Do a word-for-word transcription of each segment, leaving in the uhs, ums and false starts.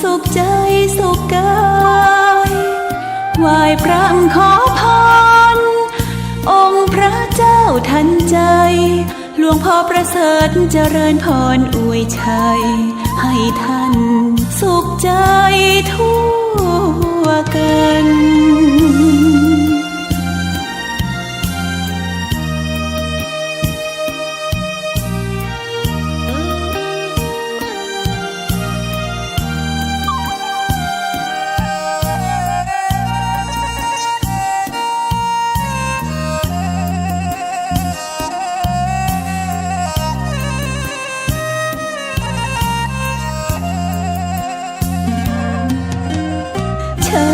สุขใจ๋สุขก๋าย ไหว้พระขอพร องค์พระเจ้าทันใจ๋ หลวงพ่อประเสริฐเจริญพรอวยชัย หื้อต้านสุขใจ๋ทั่วกั๋น เชิ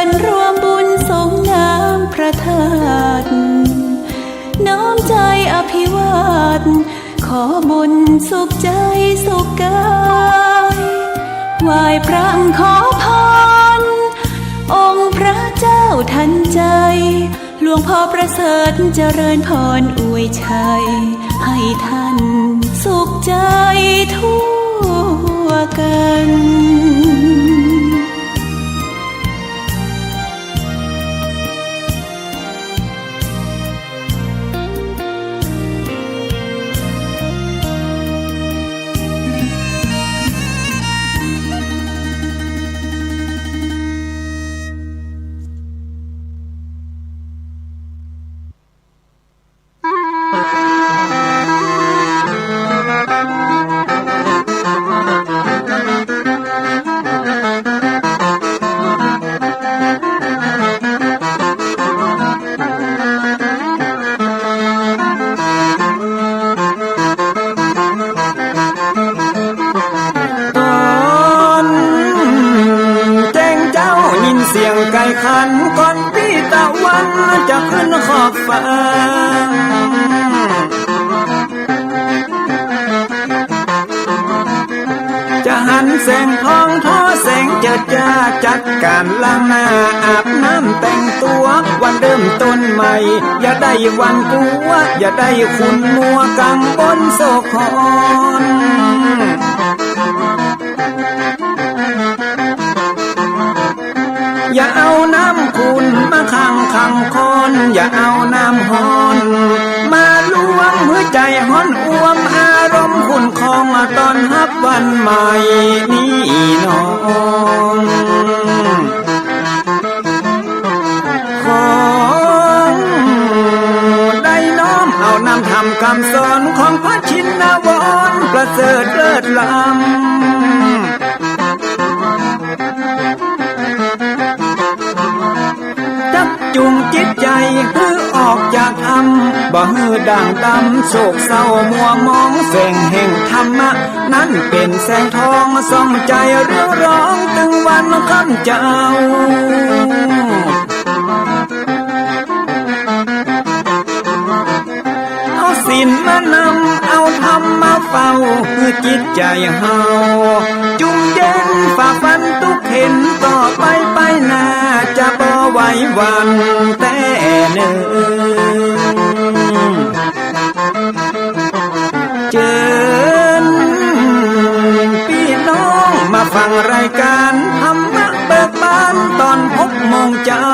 ญร่วมบุญสรงน้ำพระธาตุ น้อมใจ๋อภิวาท ขอบุญสุขใจ๋สุขก๋าย ไหว้พระขอพร องค์พระเจ้าทันใจ๋ หลวงพ่อประเสริฐเจริญพรอวยชัย หื้อต้านสุขใจ๋ทั่วกั๋นต๋อนแจ้งเจ๊ายินเสียงไก่ขัน ก่อนปี้ตะวันจะขึ้นขอบฟ้า จะหันแสงทองทอแสงเจิดจ้า จัดก๋านล้างหน้าอาบน้ำแต่งตั๋ว วันเริ่มต้นใหม่ อย่าได้หวาดกลัว อย่าได้ขุ่นมัวกังวลโศกหอน อย่าเอาน้ำขุ่นมาขังขังคอน อย่าเอาน้ำฮ้อนมาลวงหื้อใจ๋ฮ้อนอ่วม อารมณ์ขุ่นคองมาต้อนฮับวันใหม่นี้น้อง ขอได้น้อมเอานำธรรมกำสอนของพระชินวรประเสริฐเลิศล้ำ จักจูงจิตใจ๋หื้อออกจากถ้ำ บ่หื้อด่างดำโศกเศร้ามัวหมอง แสงแห่งธรรมะนั้นเป๋นแสงทองส่องใจ๋เรืองรองตึงวันค่ำเจ๊า เอาศีลมานำ เอาธรรมมาเฝ้า หื้อจิตใจ๋เฮาจุ่มเย็น ฝ่าฟันตุ๊กเข็ญ ต่อไปไปหน้าจะบ่ไหวหวั่นแต๊เน่อ เจิญปี้น้องมาฟังรายก๋านธรรมะเบิกบานต๋อนหกโมงเจ๊า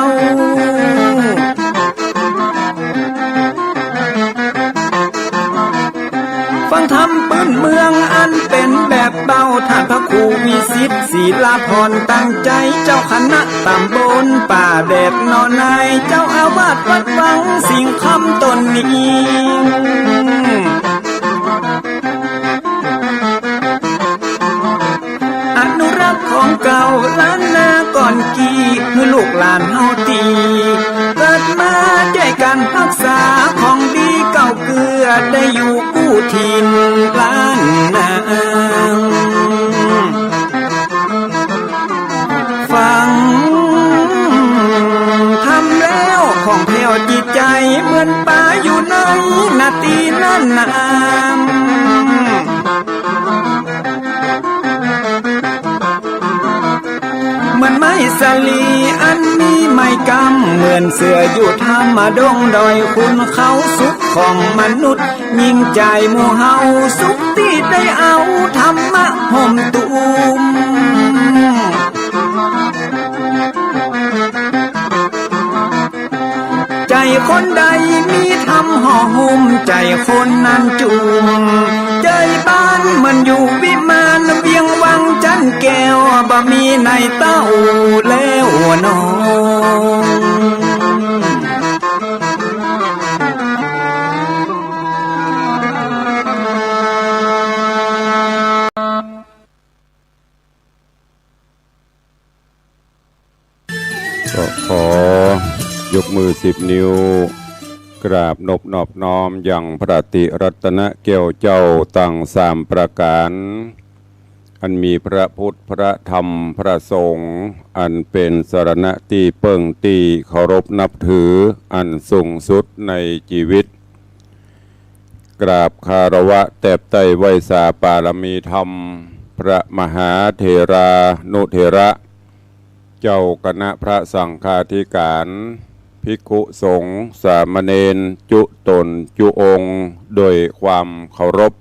ฟังธรรมปื้นเมืองอันเป๋นแบบเบา ท่านพระครูวิสิต ศิลาพร ตั้งใจ๋ เจ้าคณะต๋ำบลป่าแดดหนองนาย เจ้าอาวาสวัดวังสิงห์คำต๋นนี้ อนุรักษ์ของเก่าล้านนาก่อนกี้ หื้อลูกหลานเฮาตี้เกิดมาจ้วยกั๋นฮักษาของดีเก่าเกื้อ ได้อยู่กู้ถิ่นล้านนา ฟังธรรมแล้วผ่องแผ้วจิตใจ๋ เหมือนป๋าอยู่ในนาตี้นั้นนา เหมือนไม้ สลีอันมีไม้กำ เหมือนเสืออยู่ถ้ำดงดอย ขุนเขาสุขของมนุษย์ ยิ่งใจหมู่เฮาสุขตี้ได้เอาธรรมะห่มตุ้ม ใจ๋คนใดมีธรรมห่อหุ้ม ใจ๋คนนั้นจุ่ม ใจ๋บ้านเหมือนอยู่วิมาน เวียงวังจันทน์แก้ว บ่มีในเต้าแล้วน้อง ก็ขอยกมือสิบนิ้ว กราบนบนอบน้อมยังพระติรัตนแก้วเจ้าตังสามประก๋าน อันมีพระพุทธ พระธรรม พระสงฆ์ อันเป๋นสรณะตี้เปิ้งตี้เคารพนับถืออันสูงสุดในจีวิต กราบคารวะแตบไต้ไหว้สาปารมีธรรม พระมหาเถรานุเถระ เจ้าคณะพระสังฆาธิการ ภิกขุสงฆ์ สามเณร จุ๊ต๋นจุ๊องค์ โดยความเคารพ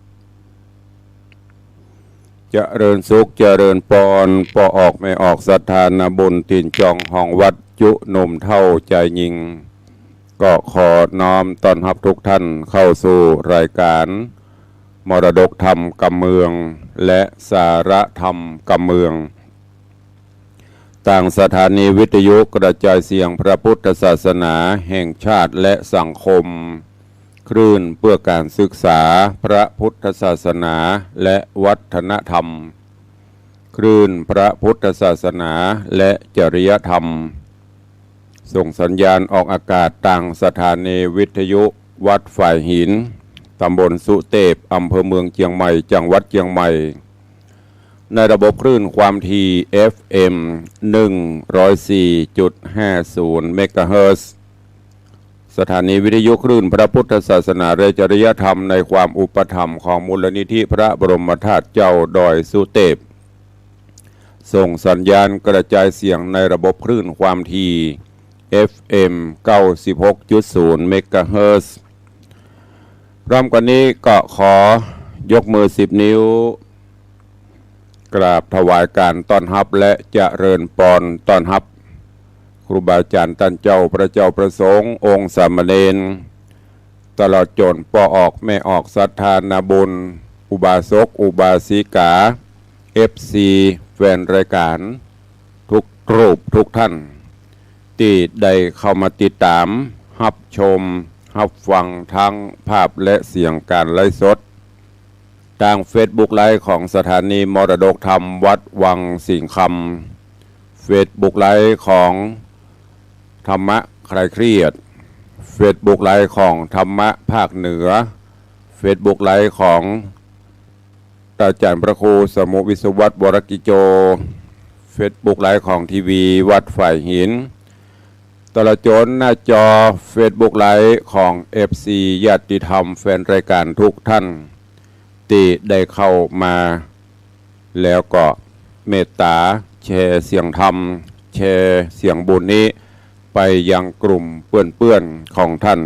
เจริญสุข เจริญปอน ป้อออกแม่ออกศรัทธานาบุญ ตี๋นจองห้องวัด จุ๊หนุ่มเฒ่าจายญิง ก็ขอน้อมต้อนฮับทุกท่านเข้าสู่รายการมรดกธรรมกำเมือง และสาระธรรมกำเมือง ตางสถานีวิทยุกระจายเสียงพระพุทธศาสนาแห่งชาติและสังคม คลื่นเพื่อการศึกษาพระพุทธศาสนาและวัฒนธรรม คลื่นพระพุทธศาสนาและจริยธรรม ส่งสัญญาณออกอากาศตางสถานีวิทยุวัดฝายหิน ตำบลสุเตพ อำเภอเมืองเจียงใหม่ จังหวัดเจียงใหม่ ในระบบคลื่นความถี่ เอฟเอ็ม หนึ่งร้อยสี่จุดห้าศูนย์ เมกะเฮิรตซ์ สถานีวิทยุคลื่นพระพุทธศาสนาและจริยธรรม ในความอุปถัมภ์ของมูลนิธิพระบรมธาตุเจ้าดอยสุเตพ ส่งสัญญาณกระจายเสียงในระบบคลื่นความถี่ เอฟเอ็ม เก้าสิบหกจุดศูนย์ เมกะเฮิรตซ์ พร้อมกันนี้ก็ขอยกมือสิบนิ้ว กราบถวายการต้อนฮับและเจริญปอนต้อนฮับ ครูบาอาจ๋ารย์ต้านเจ้า พระเจ้าพระสงฆ์ องค์สามเณร ตลอดจ๋นป้อออกแม่ออกศรัทธานาบุญ อุบาสกอุบาสิกา เอฟซี แฟนรายการ ทุกรูปทุกท่าน ตี้ได้เข้ามาติดต๋าม ฮับชม ฮับฟังทั้งภาพและเสียงการไลฟ์สด ตางเฟซบุ๊กไลฟ์ของสถานีมรดกธรรมวัดวังสิงห์คำ เฟซบุ๊กไลฟ์ของธรรมะคลายเครียด เฟซบุ๊กไลฟ์ของธรรมะภาคเหนือ เฟซบุ๊กไลฟ์ของ อาจ๋ารย์พระครูสมุห์วิศวัตร วรกิจโจ เฟซบุ๊กไลฟ์ของทีวีวัดฝายหิน ตลอดจ๋นหน้าจอเฟซบุ๊กไลฟ์ของเอฟซี ญาติธรรมแฟนรายการทุกท่าน ตี้ได้เข้ามา แล้วก็เมตต๋าแชร์เสียงธรรม แชร์เสียงบุญนี้ไปยังกลุ่มเปื้อนๆ ของท่าน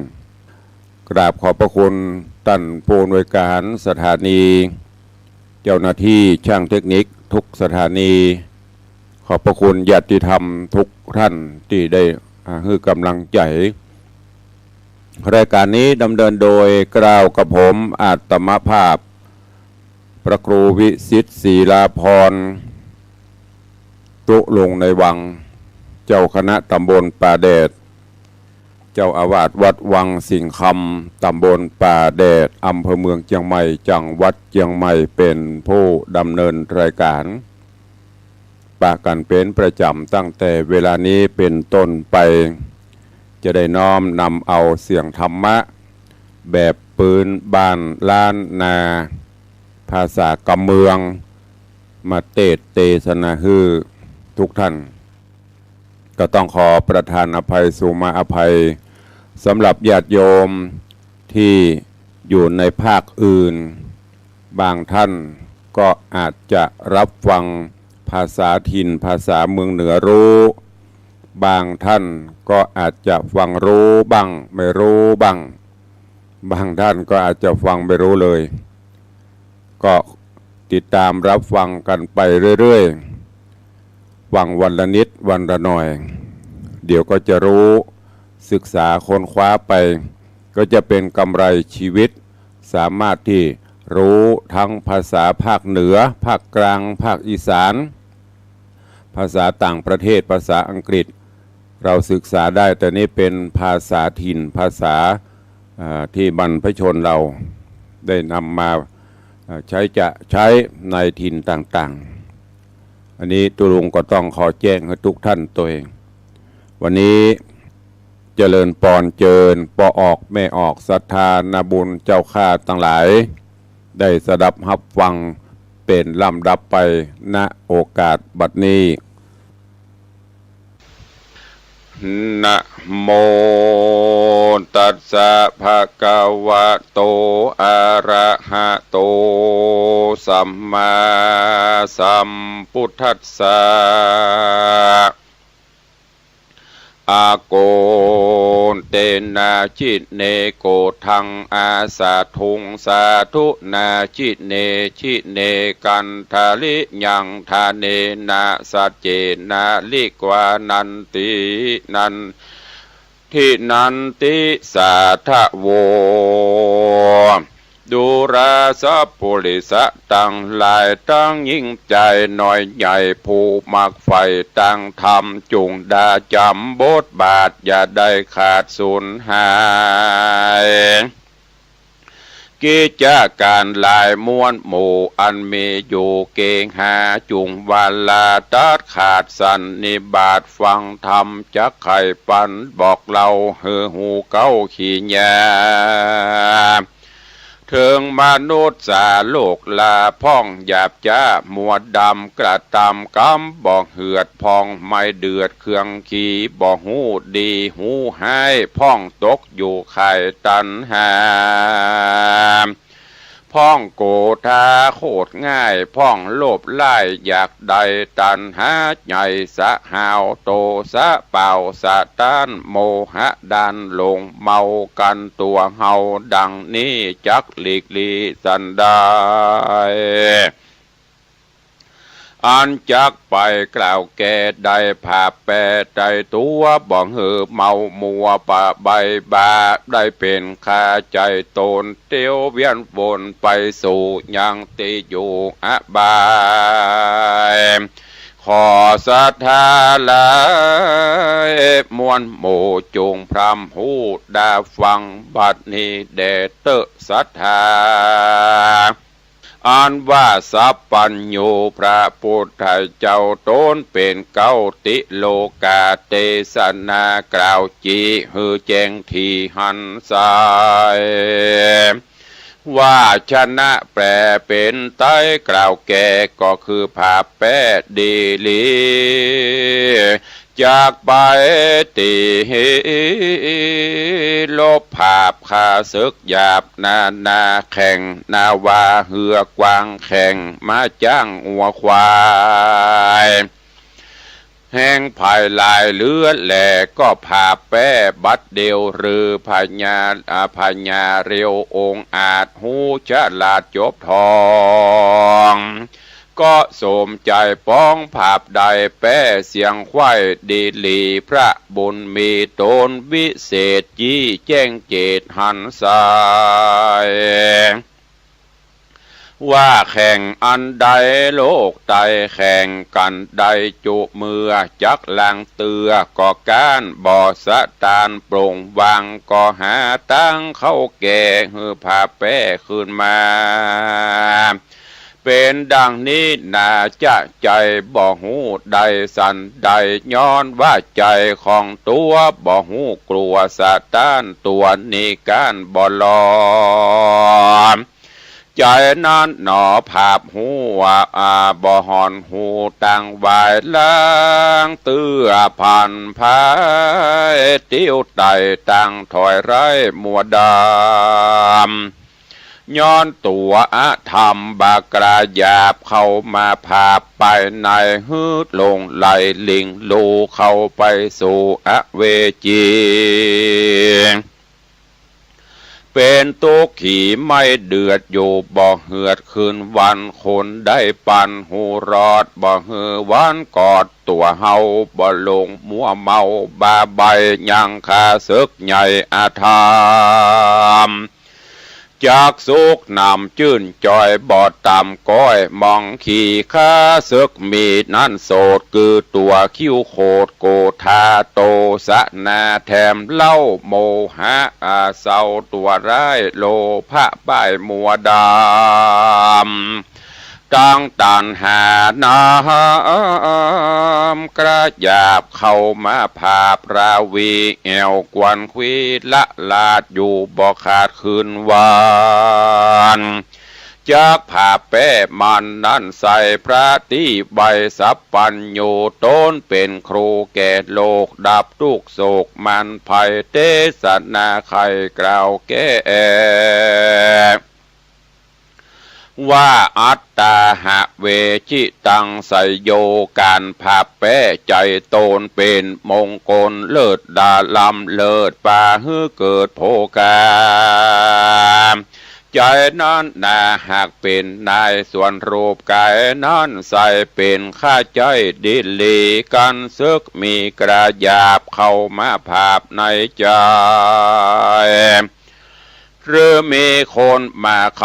กราบขอบพระคุณต้านผู้อำนวยการสถานี เจ้าหน้าที่ช่างเทคนิคทุกสถานี ขอบพระคุณญาติธรรมทุกท่านตี้ได้ อ่า หื้อก๋ำลังใจ๋ รายการนี้ดำเนินโดยเกล้ากระผมอาตมาภาพ พระครูวิสิทธิ์ ศรีลาภรณ์ ตุ๊ลุงในวัง เจ้าคณะตำบลป่าแดด เจ้าอาวาสวัดวังสิงห์คำ ตำบลป่าแดด อำเภอเมืองเจียงใหม่ จังหวัดเจียงใหม่ เป๋นผู้ดำเนินรายการ ปะกั๋นเป๋นประจ๋ำ ตั้งแต่เวลานี้เป๋นต้นไป จะได้น้อมนำเอาเสียงธรรมะ แบบปื๊นบ้านล้านนา ภาษากำเมือง มาเตสน์เตสนาหื้อทุกท่าน ก็ต้องขอประทานอภัย สุมาอภัย สำหรับญาติโยมตี้อยู่ในภาคอื่น บางท่านก็อาจจะรับฟัง ภาษาถิ่น ภาษาเมืองเหนือรู้ บางท่านก็อาจจะฟังรู้บ้าง ไม่รู้บ้าง บางท่านก็อาจจะฟังไม่รู้เลย ก็ติดตามรับฟังกันไปเรื่อยๆ ฟังวันละนิดวันละหน่อย เดี๋ยวก็จะรู้ ศึกษาค้นคว้าไป ก็จะเป็นกำไรชีวิต สามารถที่รู้ทั้งภาษาภาคเหนือ ภาคกลาง ภาคอีสาน ภาษาต่างประเทศ ภาษาอังกฤษ เราศึกษาได้ แต่นี่เป็นภาษาถิ่น ภาษา อ่า ที่บรรพชนเราได้นำมา อ่า ใช้จะใช้ในถิ่นต่างๆ อันนี้ตุ๊ลุงก็ต้องขอแจ้งหื้อทุกท่านตวย วันนี้เจริญปอนเจิญป้อออกแม่ออก ศรัทธานาบุญเจ้าข้าตังหลาย ได้สดับฮับฟังเป๋นลำดับไป ณ โอกาสบัดนี้ นะโมตัสสะ ภะคะวะโต อะระหะโต สัมมาสัมพุทธัสสะ อะโกณเตนะ จิเน โกฏัง อาสาธุง สาธุนา จิเน จิเน กันทะริยัง ทะเนนะ สัจเจนะ ลิกวานันติ นัน ทินันติ สาธะโว ดูราสะปุริสะตังหลาย ตังยิ่งใจ๋น้อยใหญ่ ผู้มักใฝ่ตางธรรม จุ่งดาจ๋ำบทบาท อย่าได้ขาดสูญหาย กิจก๋านหลายมวลหมู่ อันมีอยู่เกหา จุ่งวาลาตัดขาดสันนิบาต ฟังธรรมจักไขปัน บอกเล่าหื้อฮู้เข้าขีญา เถิงมนุษย์สาโลกลา พ่องหยาบจ๊ามัวดำ กระตำกำบ่เหือด พ่องไม้เดือดเครื่องขี บ่ฮู้ดีฮู้ฮ้าย พ่องตกอยู่ข่ายตัณหา พ่องโกธาโคตรง่าย พ่องโลภร้ายอยากได้ ตัณหาใหญ่สะหาว โตสะเป่าสะต้าน โมหะด้านหลง เมากั๋นตั๋วเฮา ดังนี้จักหลีกลี้สันใด อันจักไปกล่าวแก่ ได้ผาบแปรไตตั๋ว บ่หื้อเมามัวปะใบบ่า ได้เป๋นคาใจ๋ต๋น เตียวเวียนวนไปสู่ยังตี้อยู่อบาย ขอศรัทธาหลายมวลหมู่ จุ่งพร่ำฮู้ดาฟังบัดนี้แด่เต๊อะศรัทธา อันว่าสัพพัญญูพระปุทธเจ้าต๋นเป๋นเก๊าติโลกา เตสนากล่าวจี่หื้อแจ้งตี้หันใส วาชนะแปลเป๋นไตยกล่าวแก่ ก็คือผาบแปรดีหลี จักไปตี้ลบผาบข้าศึกหยาบนานาแข่ง นาวาเฮือกว้างแข่ง ม้าจ๊างงัวควาย แห่งภายหลายเหลือแล ก็ผาบแปรบัดเดียว หรือพญา อ่า พญาเร็วองอาจ ฮู้ฉลาดจบทอง ก็สมใจ๋ปองผาบได้แปรเสียงไขว้ดีหลี พระบุญมีต๋นวิเศษ จี้แจ้งเจตหันใส ว่าแข่งอันใดโลกไตแข่งกั๋นได้จุเมื่อ จักลางเตื้อก็ก๊านบ่สะตาน ปลงวางก็หาตางเข้าแก่ หื้อผาบแปรคืนมา เป๋นดังนี้นา จะใจ๋บ่ฮู้ได้สันใด ย้อนว่าใจ๋ของตั๋วบ่ฮู้กลัวสะตาน ตั๋วนี้ก๊านบ่ลอม ใจ๋นั้นหนอผาบฮู้ว่า อ่า บ่ห่อนฮู้ตังวาย ลางเตื้อผันผาย ติ้วไต่ตังถอยไร้มัวดำ ย้อนตั๋วอธรรมบ่ากล้าหยาบเข้ามาผาบไปใน หื้อหลงไหลหลิงลู่เข้าไปสู่อเวจี เป๋นตุ๊กขีไม่เดือดอยู่บ่เหือดคืนวัน คนได้ปันหูรอดบ่หื้อวันกอดตั๋วเฮา บ่หลงมัวเมาบ้าใบ้ยังข้าศึกใหญ่อธรรม จักสุขหนำจื้นจอยบ่ต่ำก้อยมองขี่ ข้าศึกมีนั้นโสด คือตั๋วคิ้วโขดโกธา โตสะนาแถมเหล้าโมหะอาเศร้าตั๋วร้ายโลภะป้ายมัวดำ ตังตัณหาน้ำกล้าหยาบเข้ามาผาบราวี แอ่วกวนควีละลาดอยู่บ่ขาดคืนวัน จักผาบแป้มันนั้นใส่พระตี้ใบสัพพัญญู ต๋นเป๋นครูแก่โลกดับตุ๊กข์โศกมันภัย เตสนาใค่กล่าวแก้ ว่าอัตตาหะเวชิตังไสโย ก๋านผาบแป้ใจ๋ต๋นเป๋นมงคลเลิศดาล้ำเลิศ ปาหื้อเกิดโภคา ใจ๋นั้นนาหากเป๋นนายส่วนรูปก๋ายนั้นใส่ เป๋นข้าใจ๊ดีหลี กั๋นศึกมีกล้าหยาบเข้ามาผาบในใจ๋ หรือมีคนมาไข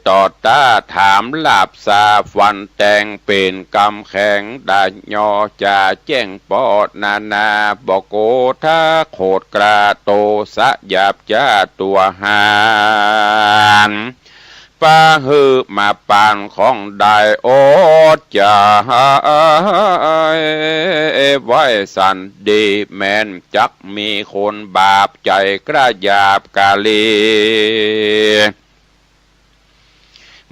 ต่อต้า ถามหลาบสาฟันแตง เป๋นกำแข็งดาญอจ่าแจ้งปอนานา บ่โกธาโขดกล้า โตสะหยาบจ๊าตั๋วหาญ ปาหื้อมาปานของได้อดจ๋า ไว้สันดีแม้น จักมีคนบาปใจ๋กล้าหยาบกาลี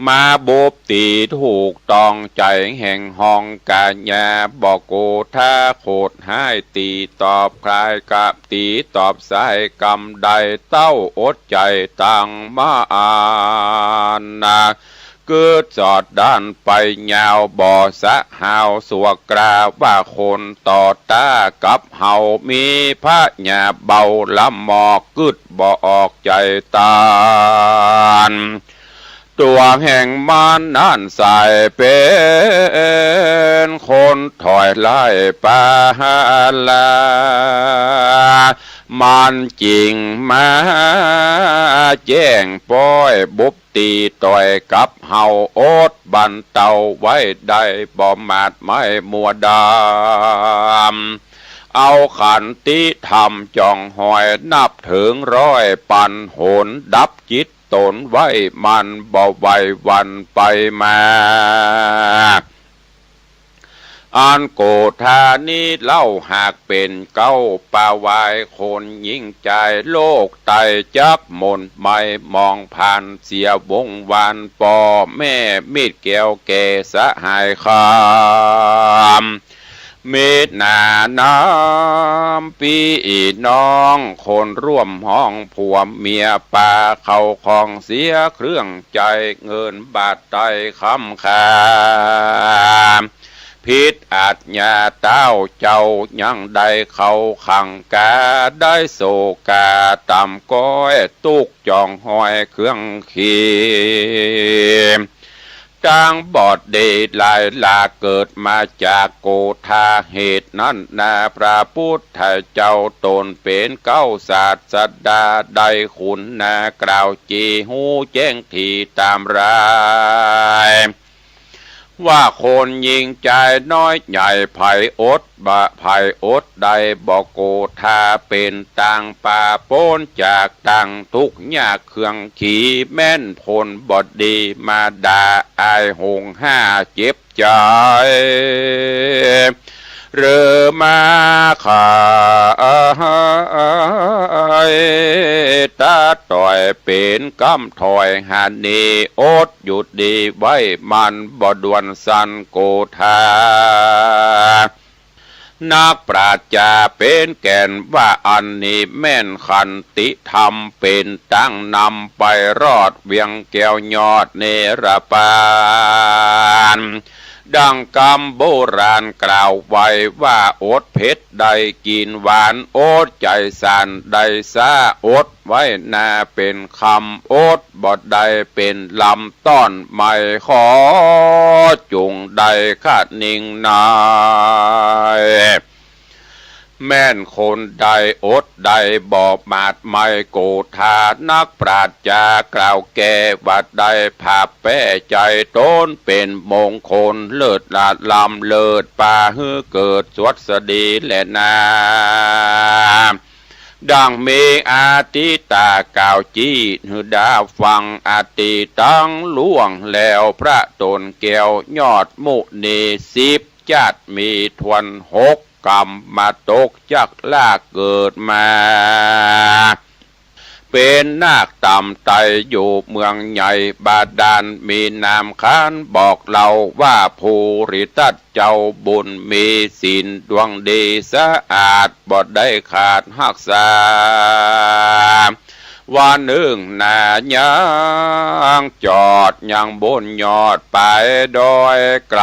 มาบุบตี๋ถูกต้องใจ๋แห่งห้องกาญา บ่โกธาโขดฮ้ายตี๋ตอบคลายกะ ตี๋ตอบสายกำได้เต้าอดใจ๋ตังมาอานา กึ๊ดสอดด้านไปยาวบ่สะหาวสัวกล้า ว่าคนต่อต้ากับเฮามีพญาเบาละหมอก กึ๊ดบ่ออกใจ๋ตาน ตั๋วแห่งมันนั้นใส่เป๋นคนถอยไล่ปาหาลา มันจึงมาแจ้งป้อยบุบ ตี๋ต่อยกับเฮาอดบรรเตาไว้ได้บ่หมาดไหม้มัวดำ เอาขันติธรรมจ่องหอยนับเถิงร้อยปันหน ดับจิตต๋นไว้มันบ่ไหวหวั่นไปมา อันโกธานี้เล่าหากเป๋นเก๊าปาวายคนหญิงจาย โลกไตจักหม่นไหม้มองผ่านเสียวงวาน ป้อแม่มิตรแก้วแก่สหายคำ มิตรหนาน้ำปี้น้องคนร่วมห้องผัวเมีย ปาเข้าของเสียเครื่องใจ๊ เงินบาทไตคำคา ผิดอาจญาเต้าเจ้ายังได้เข้าขังกา ได้โศกาต่ำก้อยตุ๊กข์จ่องหอยเครื่องขี ตังบอดดีหลายหลากเกิดมาจากโกธา เหตุนั้นนาพระปุทธเจ้าต๋นเป๋นเก๊าศาสดา ได้คุณนากล่าวจี๋ฮู้แจ้งถี่ต๋ามราย ว่าคนหญิงจายน้อยใหญ่ใผอดบ่ ใผอดได้บ่โกธา เป๋นตางปาป๊นจากตางตุ๊กข์ยากเครื่องขี แม้นคนบ่ดีมาด่าอายหงห้าเจ็บใจ๋ หรือมาขายต๋าต่อยเป๋นกำถอยหาหนี อดอยู่ดีไว้มันบ่ด่วนสันโกธา เ นักปราชญ์จ๋าเป๋นแก่นว่า อันนี้แม่นขันติธรรม เป๋นตางนำไปรอดเวียงแก้วยอดเนรปาน ดังกำโบราณกล่าวไว้ว่า อดเผ็ดได้กิ๋นหวาน อดใจ๋สันได้ซ้า อดไว้นาเป๋นคำ อดบ่ได้เป๋นลำ ต้อนไม้ขอจุ่งได้คะนิงนาย แม่นคนใดอดได้บ่หมาดไหม้โกธา นักปราชญ์จ๋ากล่าวแก้ว่า ได้ผาบแป้ใจ๋ต๋นเป๋นมงคล เลิศละล้ำเลิศปาหื้อเกิดสวัสดีแลนา ดังมีอติตากล่าวจี้หื้อดาฟัง อติตังล่วงแล้วพระต๋นแก้วยอดมุนี สิบจ๊าดมีถ้วนหก ก๋ำมาตกจักลากเกิดมา เป๋นนาคต่ำไต้อยู่เมืองใหญ่บาดาล มีนามขานบอกเล่าว่า ภูริทัตเจ้าบุญมีศีลดวงดีสะอาด บ่ได้ขาดฮักษา วันนึ่งนายังจอดยังบนยอดไปดอยไกล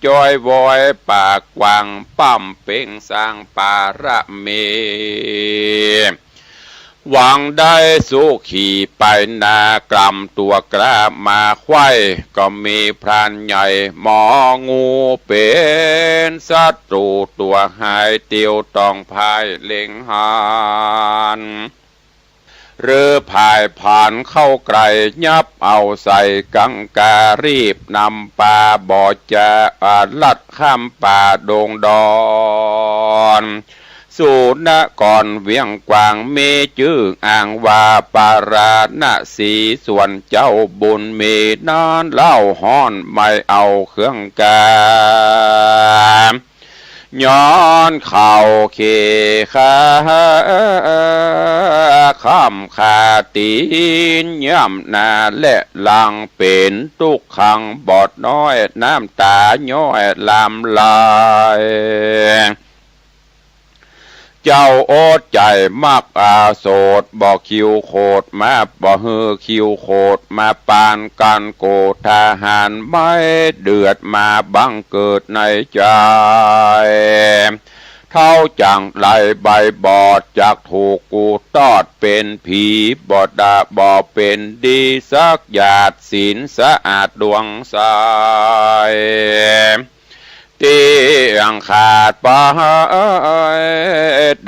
จ้อยวอยปากกว้าง ปั๊มเป๋งสร้างปารมี หวังได้สุขีไปนา กล่ำตั๋วกล้ามาไขว้ ก็มีพรานใหญ่หมองู เป๋นศัตรูตั๋วฮ้าย เตียวต้องพ่ายเล็งหัน หรือพ่ายผานเข้าใกล้ ยับเอาใส่กังกา รีบนำปา บ่จะอาลัดข้ามป่าดงดอน สุนครเวียงกว้าง มีจื้ออ้างว่าปาราณสี ส่วนเจ้าบุญมีนั้นเล่าฮ้อน ไม่เอาเครื่องกา ย้อนเข้าเขขา ค้ำคาตี๋นย่ำหน้าและหลัง เป๋นตุ๊กขังบอดน้อย น้ำต๋าย้อยลำไหล เจ้าอดใจ๋มักอาโสด บ่คิวโขดมา บ่หื้อคิวโขดมาปานกั๋น โกธาหารไม่เดือดมาบังเกิดในใจ๋ เท้าจั่งไรใบบอด จักถูกกูตอดเป๋นผี บ่ดาบ่เป๋นดีสักหยาด ศีลสะอาดดวงใส เตี้ยงขาดไป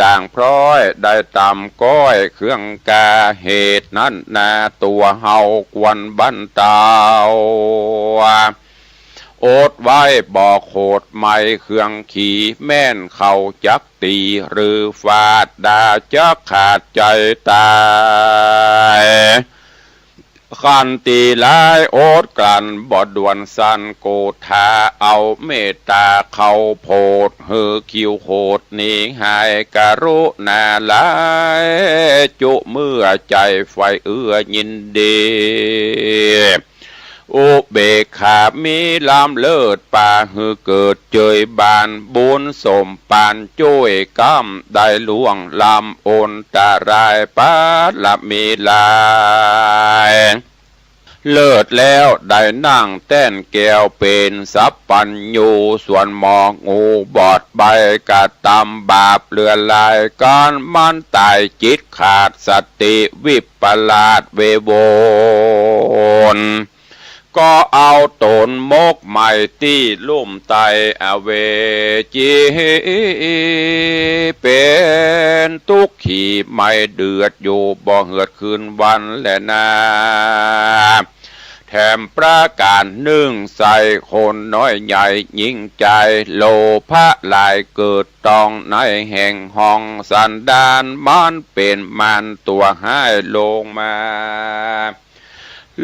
ด่างพร้อย ได้ต่ำก้อยเครื่องกา เหตุนั้นนาตั๋วเฮาควรบรรเต๋า อดไว้บ่โขดไม่เครื่องขี แม่นเขาจักตี๋หรือฟาด ดาจักขาดใจ๋ต๋าย ขันติหลายอดกลั้นบ่ด่วนสัน โกธาเอาเมตต๋าเข้าโผด หื้อคิวโขดหนีหาย กรุณาหลายจุเมื่อใจ๋ใฝ่เอื้อยินดี อุเบกขามีล้ำเลิศปา หื้อเกิดเจยบาน บุญสมปานจ้วยกำ ได้ล่วงล้ำอันตราย ปาระมีหลาย เลิศแล้วได้นั่งแต้นแก้ว เป๋นสัพพัญญู ส่วนหมองูบอดใบ กระตำบาปเหลือหลาย ก๋านมันต๋ายจิตขาดสติ วิปลาสเววน ก็เอาต๋นหมกไหม้ตี้ลุ่มใต้อเวจี เป๋นตุ๊กขีไหม้เดือดอยู่บ่เหือดคืนวันแลนา แถมประก๋านนึ่งใส่คนน้อยใหญ่ยิ่งใจ๋ โลภะหลายเกิดต้องในแห่งห้องสันดาน มันเป๋นมารตั๋วฮ้ายลงมา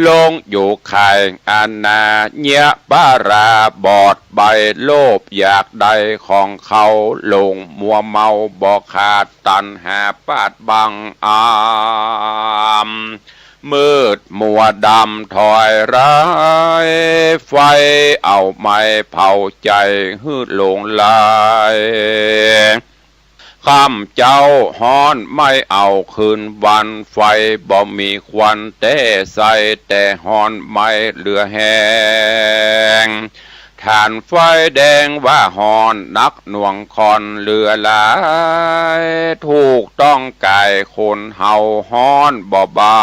ลงอยู่ข่ายอนาเยียะปาราบอดใบ โลภอยากได้ของเขา หลงมัวเมาบ่ขาด ตัณหาปาดบังอำ มืดมัว ดำถอยร้าย ไฟเอาไหม้เผาใจ๋หื้อหลงไหล ค่ำเจ๊าฮ้อนไหม้เอาคืนวัน ไฟบ่มีควันแต๊ใส แต่ฮ้อนไหม้เหลือแฮง ถ่านไฟแดงว่าฮ้อนนักหน่วงข้อนเหลือหลาย ถูกต้องก๋ายคนเฮาฮ้อนบ่เบา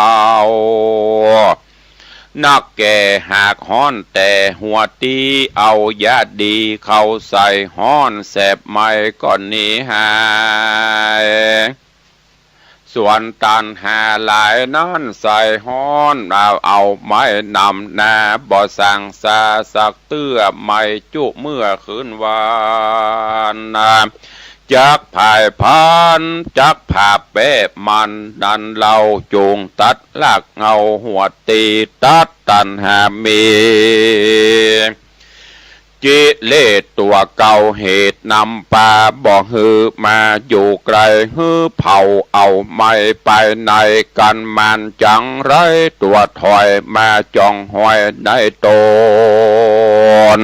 นักแก่หากฮ้อนแต่หัวตี้ เอายาดีเข้าใส่ฮ้อนแสบไหม้ก็หนีหาย ส่วนตัณหาหลายนั้นใส่ฮ้อน เอา เอาไหม้นำหน้า บ่สั่งซาสักเตื้อ ไหม้จุเมื่อคืนวัน จักผายพาน จักผาแป๊มัน นั้นเล่าจุ่งตัดรากเหง้าหัวตี้ ตัดตัณหามี กิเลสตั๋วเก่าเหตุนำปา บ่หื้อมาอยู่ใก้ หื้อเผาเอาไหม้ไปใน กั๋นมันจังไรตั๋วถอยมาจ้องฮอยในต๋น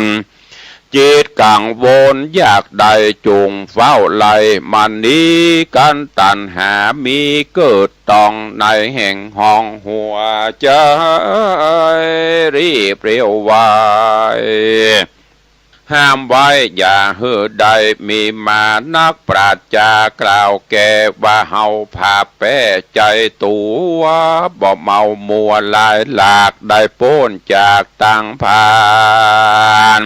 จิตกังวลอยากได้จุ่งเฝ้าไล่ มันหนีกั๋นตัณหามีเกิดต้องในแห่งห้องหัวใจ๋ รีบเร็วไว ห้ามไว้อย่าหื้อได้มีมา นักปราชญ์กล่าวแก่ว่าเฮาผาแป๊ใจ๋ตั๋ว บ่เมามัวหลายหลาก ได้ป๊นจากตังพาน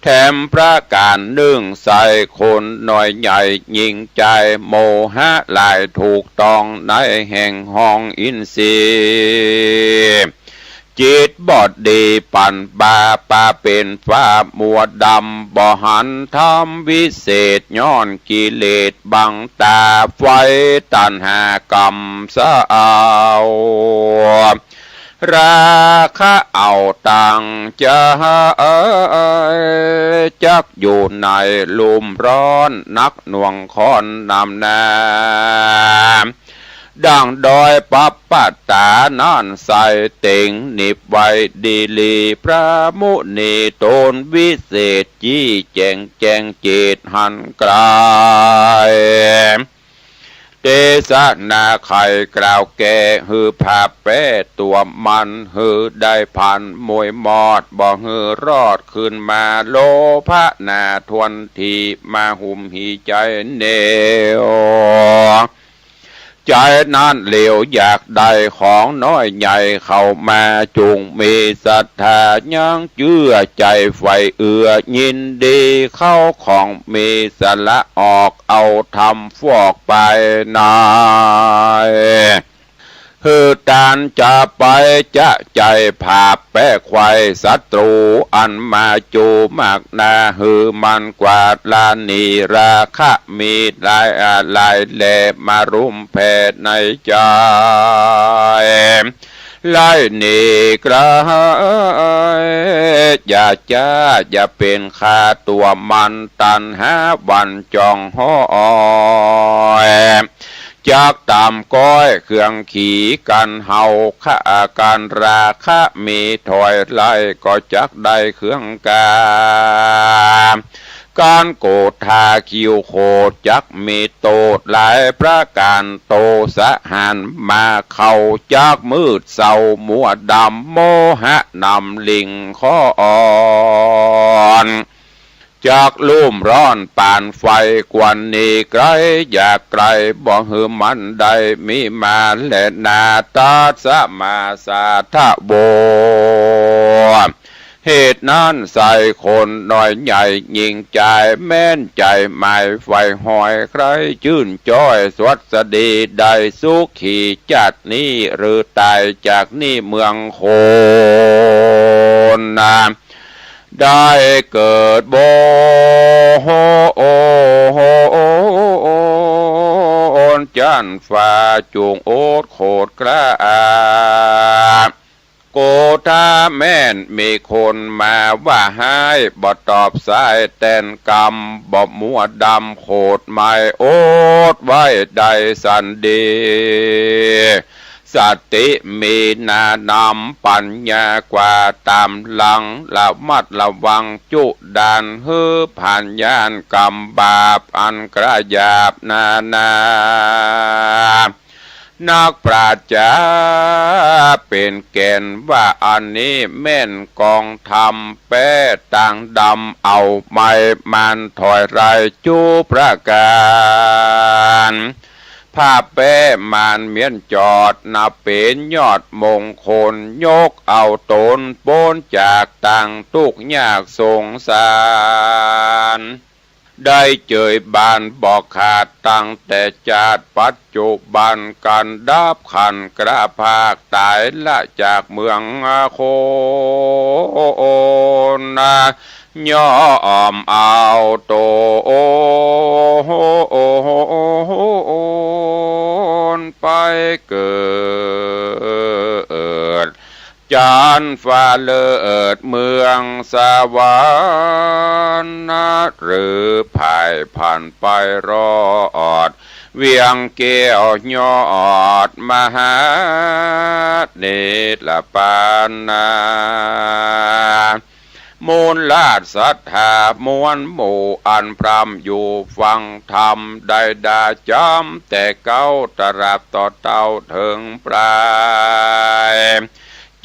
แถมประก๋านนึ่งใส่คนน้อยใหญ่ยิ่งใจ๋ โมหะหลายถูกต้องในแห่งห้องอินทรีย์ จิตบอดดีปันบาปาเป๋นฟ้ามัวดำ บ่หันธรรมวิเศษ ย้อนกิเลสบังต๋า ไฟตัณหากำเซา ราคะเอาตังใจ๋ จักอยู่ในลุ่มร้อน นักหน่วงข้อนนำหน้า ดั่งดอยปับปะตานั้นใส่ เต็งหนิบไว้ดีหลี พระมุนีต๋นวิเศษ จี้แจ๋งแจ้งเจตหันไกล เตสนาใค่กล่าวแก่ หื้อผาแป๊ตั๋วมัน หื้อได้ผันมวยมอด บ่หื้อรอดคืนมา โลภะหนาทวนทีมาหุ้มหีใจ๋เหนียว ใจ๋นั้นเหลวอยากได้ของน้อยใหญ่เข้ามา จุ่งมีศรัทธายังเจื้อใจ๋ใฝ่เอื้อ ยินดีเข้าของมี สละออกเอาธรรมฟอกไปใน หื้อตานจะไปจะใจ๋ผาแป๊ไขว่ศัตรู๋ อันมาจูมากหนา หื้อมันกวาดละหนี ราคะมีหลายอาหลายแล มารุมแผ่ในใจ๋ ไล่หนีไกล อย่าจ้าอย่าเป๋นข้าตั๋วมัน ตัณหาหวั่นจ้องฮอย จักต๋ามก้อยเครื่องขีกั๋นเฮา ฆ่ากั๋นราคะมีถอยไล่ ก็จักได้เครื่องกา ก๋านโกธาคิวโขดจักมีโต้ษหลายประก๋าน โตสะหันมาเข้าจักมืดเศร้ามัวดำ โมหะนำลิ่งข้ออ่อน จักลุ่มร้อนปานไฟ ควรหนีไกลอย่าใก้ บ่หื้อมันได้มีมาแลนา ตัสมาสาทะโว เหตุนั้นใส่คนน้อยใหญ่ยิ่งใจ๋ แม้นใจ๋หมายใฝ่ฮอย ใคร่จื้นจ้อยสวัสดี ได้สุขีจาตินี้ หรือต๋ายจากนี้เมืองคนนา ได้เกิดบนจั๊นฟ้า จุ่งอดโขดกล้า โกธาแม้นมีคนมาว่าฮ้าย บ่ตอบสายแตนกำ บ่มัวดำโขดหมาย อดไว้ได้สันดี สติมีนานำปัญญากว่าต๋ามหลัง ระมัดระวังจุด่าน หื้อผ่านย่านก๋รรมบาปอันกระหยาบนานา นักปราชญ์จ๋าเป๋นแก่นว่า อันนี้แม่นกองธรรม แป๊ต่างดำเอาไม้ มานถอยไล่จุประก๋าน ผ้าแป๊มานเมี้ยนจอด นับเป๋นยอดมงคล ยกเอาต๋นป๊นจากตางตุ๊กข์ยากสงสาร ได้เจยบานบ่ขาดตั้งแต่จาติปัจจุบัน กั๋นดับขันกระพากต๋ายละจากเมืองคน ย่อมเอาต๋นไปเกิด จั๊นฟ้าเลิศเมืองสวรรค์ หรือผ่ายผ่านไปรอด เวียงแก้วยอดมหาเนตรปานา มูลราชศรัทธามวลหมู่ อันพร่ำอยู่ฟังธรรม ได้ด่าจ๋ำแต่เก๊าตราบต่อเต้าเถิงปลาย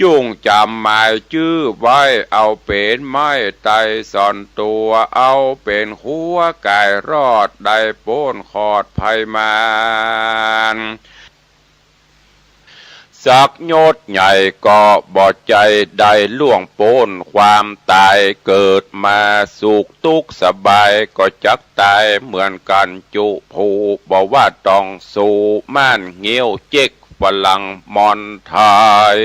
จุ่งจ๋ำหมายจื้อไว้ เอาเป๋นไม้ไตรส่อนตั๋ว เอาเป๋นคั้วก๋ายรอด ได้ป๊นขอดภัยมาร สักยศใหญ่ก็บ่ใจ้ได้ล่วงป๊นความต๋าย เกิดมาสุขตุ๊กข์สบายก็จักต๋ายเหมือนกั๋นจุผู้ บ่ว่าต้องสู้ม่านเงี้ยวเจ๊กฝรั่งมอนไทย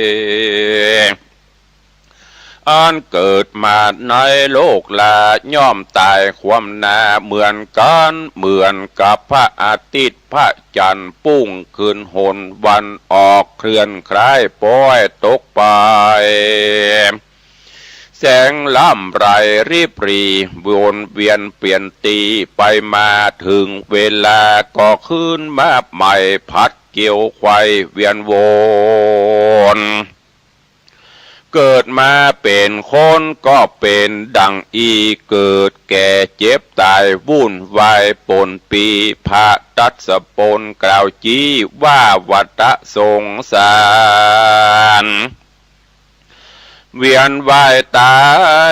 อันเกิดมาในโลกลา ย่อมต๋ายคว่ำหน้าเหมือนกั๋น เหมือนกับพระอาทิตย์พระจันทร์ปุ้งขึ้นหน วันออกเคลื่อนคล้ายป๊อยตกไป แสงลำไรริบหรี่วนเวียนเปลี่ยนตี้ไปมา เถิงเวลาก็คืนมาใหม่ ผัดเกวียวไขว่เวียนวน เกิดมาเป๋นคนก็เป๋นดังอี้ เกิดแก่เจ็บต๋ายวุ่นวายปนปี้ พระทศพลกล่าวจี๊ว่าวัฏสงสาร เวียนว่ายต๋า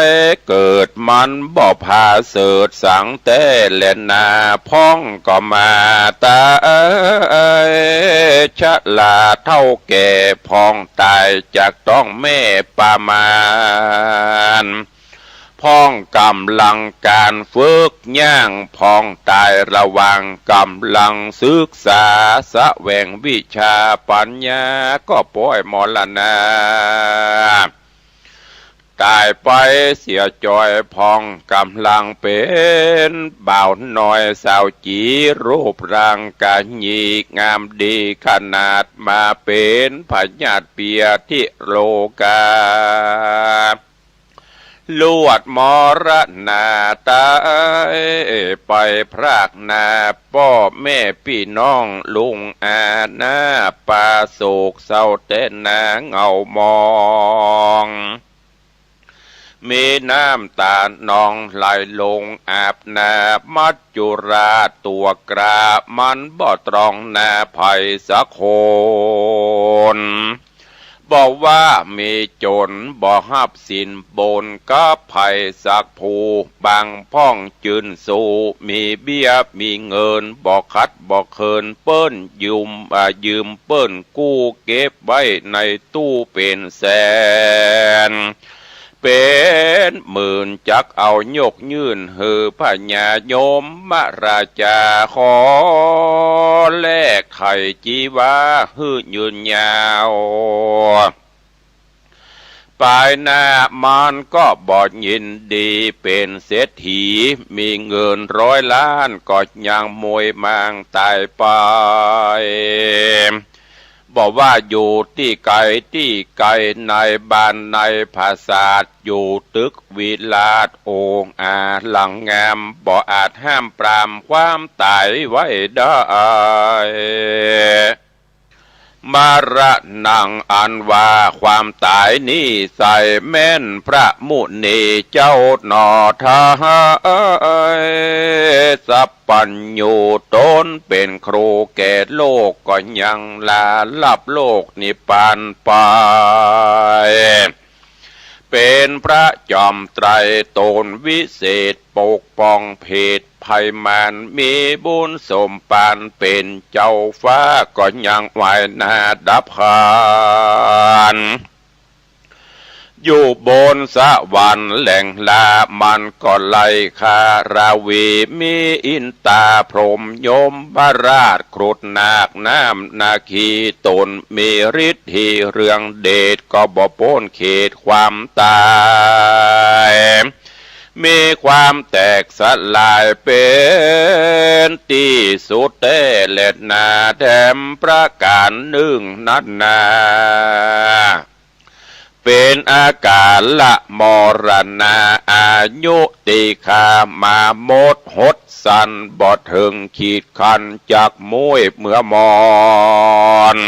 ยเกิดมันบ่ผาเสริฐสังแต๊แลนา พ่องก็มาต๋ายชราเฒ่าแก่ พ่องต๋ายจากต๊องแม่ปามาร พ่องก๋ำลังก๋านฝึกย่าง พ่องต๋ายระหว่างก๋ำลังศึกษา แสวงวิชาปัญญาก็ป๊อยมรณา ต๋ายไปเสียจ้อย พ่องก๋ำลังเป๋นบ่าวน้อยสาวจี๋ รูปร่างกะหยี่งามดีขนาด มาเป๋นพยาธิเปียธิโรคา ลวดมรณาต๋ายไปพรากหน้า ป้อแม่ปี้น้องลุงอา หน้าปาโศกเศร้าแต๊นาเหงามอง มีน้ำต๋านองไหลลงอาบหน้า มัจจุราชตั๋วกล้า มันบ่ตรองหน้าใผสักคน บ่ว่ามีจ๋นบ่ฮับสินบนกับใผสักผู้ บางพ่องจื้นสู้มีเบี้ยมีเงิน บ่ขัดบ่เขินเปิ้นยืม อ่า ยืมเปิ้นกู้เก็บไว้ในตู้เป๋นแสน เป๋นหมื่น จักเอายกยื่นหื้อพญายมราชา ขอแลกไถ่จีวาหื้อยืนยาว ปายหน้ามันก็บ่ยินดีเป๋นเศรษฐี มีเงินร้อยล้านก็ยังมวยมางต๋ายไป บ่ว่าอยู่ตี้ใกล้ตี้ไกล ในบ้านในผาสาท อยู่ตึกวิราชองอาจหลังงาม บ่อาจห้ามปรามความต๋ายไว้ได้ มรณัง อันว่าความต๋ายนี้ใส่แม่นพระมุนีเจ้าหนอไทย สัพพัญญูต๋นเป๋นครูแก่โลก ก็ยังลาลับโลกนิพพานไป เป๋นพระจอมไตรต๋นวิเศษ ปกป้องเพศภัยมาร มีบุญสมปานเป๋นเจ้าฟ้า ก็ยังไหว้หน้าดับขัน อยู่บนสวรรค์แหล่งลามันก็ไล่คาราวี มีอินตาพรหมยมราช ครุฑนาคน้ำนาคี ต๋นมีฤทธีเรืองเดช ก็บ่ป๊นเขตความต๋าย มีความแตกสลายเป๋นตี้สุดแต๊แลนา แถมประก๋านนึ่งนั้นนา เป๋นอากาละมรณา อายุติคามาหมดหดสั้น บ่เถิงขีดขันจักมุ้ยเมื่อมอน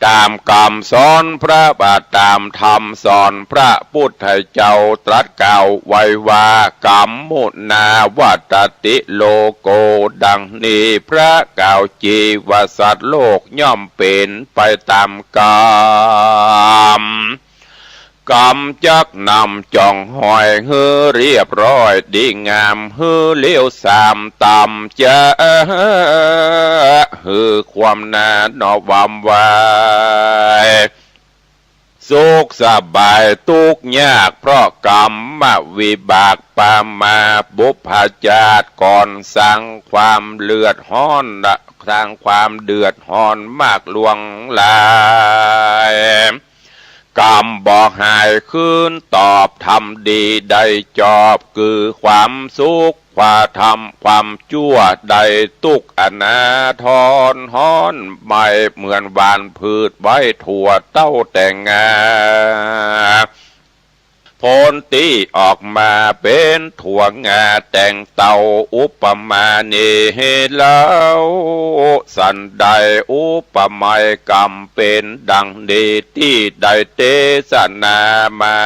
ต๋ามกำสอนพระบาท ต๋ามธรรมสอนพระปุทธเจ้าตรัสกล่าวไว้ว่า กัมมุนาวัตติโลโก ดังนี้พระกล่าวจีว่าสัตว์โลกย่อมเป๋นไปต๋ามกำ กำจักนำจ่องหอยหื้อเรียบร้อยดีงาม หื้อเลี้ยวสามต๋ามจะ หื้อความหน้าหนอหวามไว สุขสบายตุ๊กข์ยาก เพราะกรรมวิบากปามา บุพชาติก่อนสร้างความเดือดฮ้อน สร้างความเดือดฮ้อนมากหลวงหลาย กรรมบ่หายคืนตอบ ทำดีได้จอบ คือความสุข ความทำความจั่วได้ตุ๊กข์ อนาถอนฮ้อนไหม้ เหมือนหว่านพืชไว้ถั่วเต้าแตงงา ผลตี้ออกมาเป๋นถั่วงาแตงเต้า อุปมานี้เล่า สันใดอุปไมยกรรมเป๋นดังนี้ตี้ได้เตสนามา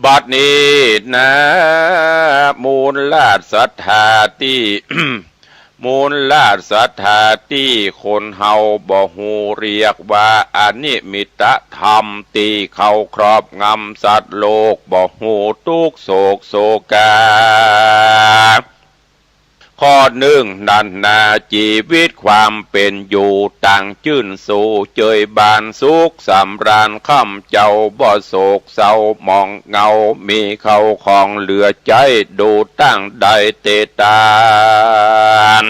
บัดนี้นา มูลราชศรัทธาตี้ มูลราชศรัทธาตี้คนเฮาบ่ฮู้เรียกว่าอนิมิตธรรม ตี้เขาครอบงำสัตว์โลกบ่ฮู้ตุ๊กข์โศกโศกา ข้อนึ่งนั้นนา จีวิตความเป๋นอยู่ตั้งจื้นสู่ เจยบานสุขสำราญ ค่ำเจ้าบ่โศกเศร้าหมองเหงา มีเข้าของเหลือใจ๊ ดูตั้งได้เตตาน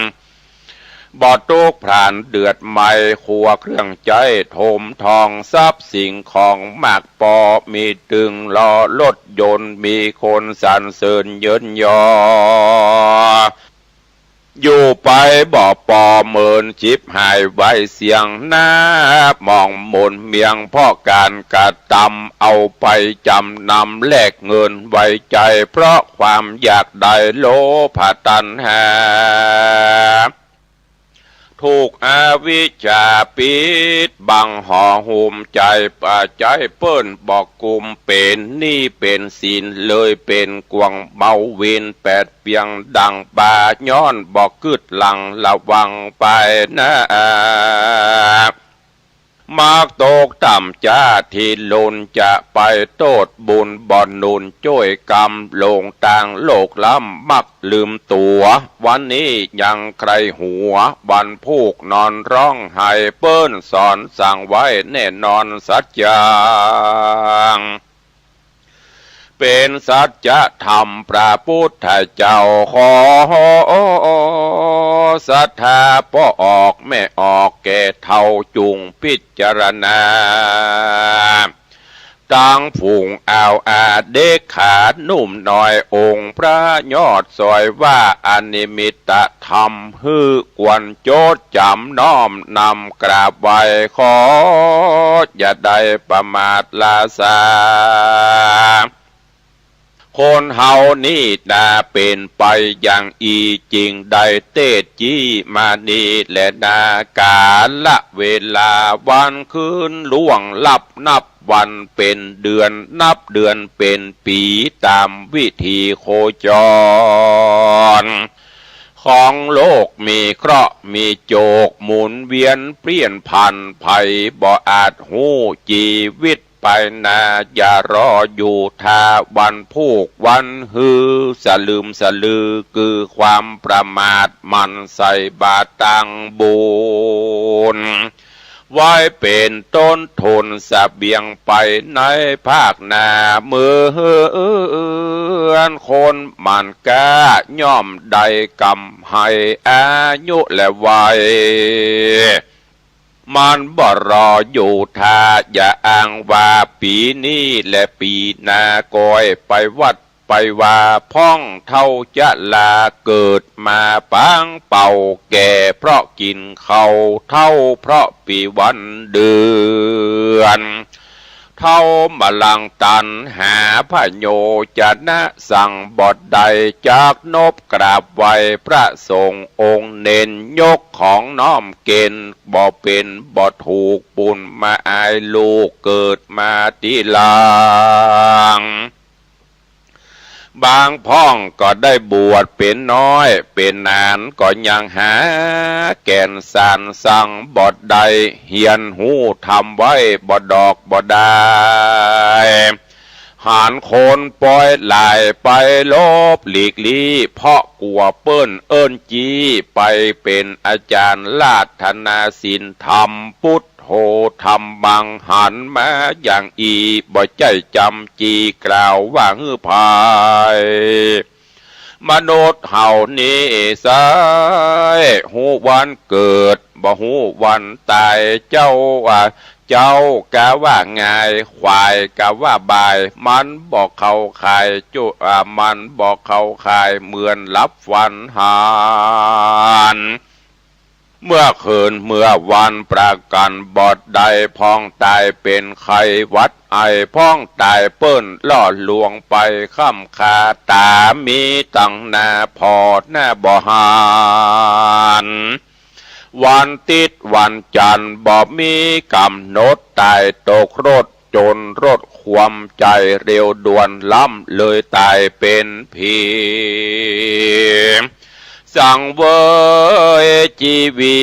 บ่ตุ๊กข์พร่านเดือดไหม้ ครัวเครื่องใจ๊ถมทอง ทรัพย์สิ่งของมากปอ มีตึงลอรถยนต์ มีคนสรรเสริญเยินยอ อยู่ไปบ่ปอ เหมือนฉิบหายไวเสี้ยง หน้าหมองหมนเมียง เพราะก๋านกระตำ เอาไปจ๋ำนำแลกเงินไว้ใจ๊ เพราะความอยากได้โลภะตัณหา ถูกอวิชชาปิดบังห่อหุ้มใจ๋ ปะใจ๋เปิ้นบ่กุม เป๋นหนี้เป๋นสิน เลยเป๋นกวางเมาวินแปดเปียงดั่งปลา ย้อนบ่กึ๊ดหลังระวังไปนา มักตกต่ำจ้า ตี้ลุนจะไปโต้ษบุญ บ่หนุนจ้วยกรรม หลงตางโลกล้ำ มักลืมตั๋ว วันนี้ยังใคร่หัว วันพูกนอนฮ้องไห้ เปิ้นสอนสั่งไว้แน่นอนสัจจัง เป๋นสัจธรรมพระปุทธเจ้า ขอศรัทธาป้อออกแม่ออกแก่เฒ่าจุ่งพิจารณา ตังฝูงอ่าวอาเด็กขาหนุ่มน้อย องค์พระยอดสอยว่าอนิมิตธรรม หื้อควรจดจ๋ำน้อมนำกราบไหว้ ขออย่าได้ประมาทละสา ข คนเฮานี่นาเป๋นไปอย่างอี้ จึงได้เตสน์จี้มานี่แลนา ก๋าละเวลาวันคืนล่วงลับ นับวันเป๋นเดือน นับเดือนเป๋นปี๋ ต๋ามวิถีโคจรของโลก มีเคราะห์มีโจค หมุนเวียนเปลี่ยนผัน ใผบ่อาจฮู้จีวิต ไปนา อย่ารออยู่ถ้าวันพูกวันฮือ สลึมสลือคือความประมาท หมั่นใส่บาตรตังบุญ ไว้เป๋นต้นทุนเสบียงไปในภาคหน้า เหมือนคนหมั่นกล้า ย่อมได้กำไฮอายุและวัย มันบ่รออยู่ถ้า อย่าอ้างว่าปี๋นี้และปี๋หน้า ก้อยไปวัดไปวา พ่องเฒ่าจะลา เกิดมาปางเป่า แก่เพราะกิ๋นข้าว เฒ่าเพราะปี๋วันเดือน เฒ่ามาลังตัณหา พโยจะนะสังบ่ได้ จักนบกราบไหว้พระสงฆ์องค์เน้น ยกของน้อมเก๋ณฑ์ บ่เป๋นบ่ถูก บุญมาอายลูก เกิดมาตี้หลัง บางพ่องก็ได้บวชเป๋นน้อยเป๋นนาน ก็ยังหาแก่นสารสังบ่ได้ เฮียนฮู้ธรรมไว้บ่ดอกบ่ดาย หันคนปอยหลายไปหลบหลีกลี้ เพราะกั๋วเปิ้นเอิ้นจี้ ไปเป๋นอาจ๋ารย์ราธนาศีลธรรม พุทโธธัมมัง หันมาอย่างอี้ บ่ใจ้จำจี้กล่าวว่าหื้อใผ มนุษย์เฮานี้ใส้ฮู้วันเกิด บ่ฮู้วันต๋าย เจ้า อ่า เจ๊ากาว่าง่าย ขวายกาว่าบ่าย มันบ่เข้าข่ายจุ อ่า มันบ่เข้าข่าย เหมือนหลับฝันหัน เมื่อคืนเมื่อวันประกั๋นบ่ได้ พ่องต๋ายเป๋นไข้หวัดไอ พ่องต๋ายเปิ้นล่อลวงไป ค่ำคาต๋ามีตังหน้าผ่อหน้าบ่หัน วันติ๊ดวันจันทร์บ่มีก๋ำหนด ต๋ายตกรถ จ๋นรถคว่ำ ใจ๋เร็วด่วน ล้ำเลยต๋ายเป๋นผี สังเวยจีวี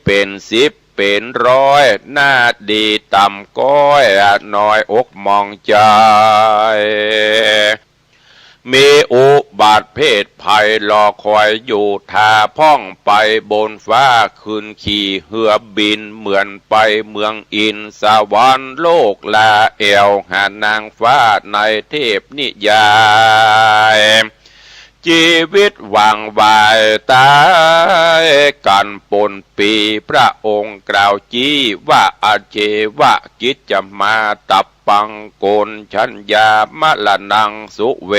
เป๋นสิบเป๋นร้อย หน้าดีต่ำก้อย น้อยอกหมองใจ๋ มีอุบัติเพศภัยรอคอยอยู่ ถ้าพ่องไปบนฟ้า ขึ้นขี่เฮือบิน เหมือนไปเมืองอินทร์สวรรค์โลก ลาแอ่วหานางฟ้าในเทพนิยาย จีวิตหว่างไวต๋ายกั๋นปนปี้ พระองค์กล่าวจี้ว่า อาเจวะกิจจมา ตัปปัง โกณฑัญญา มรณังสุเว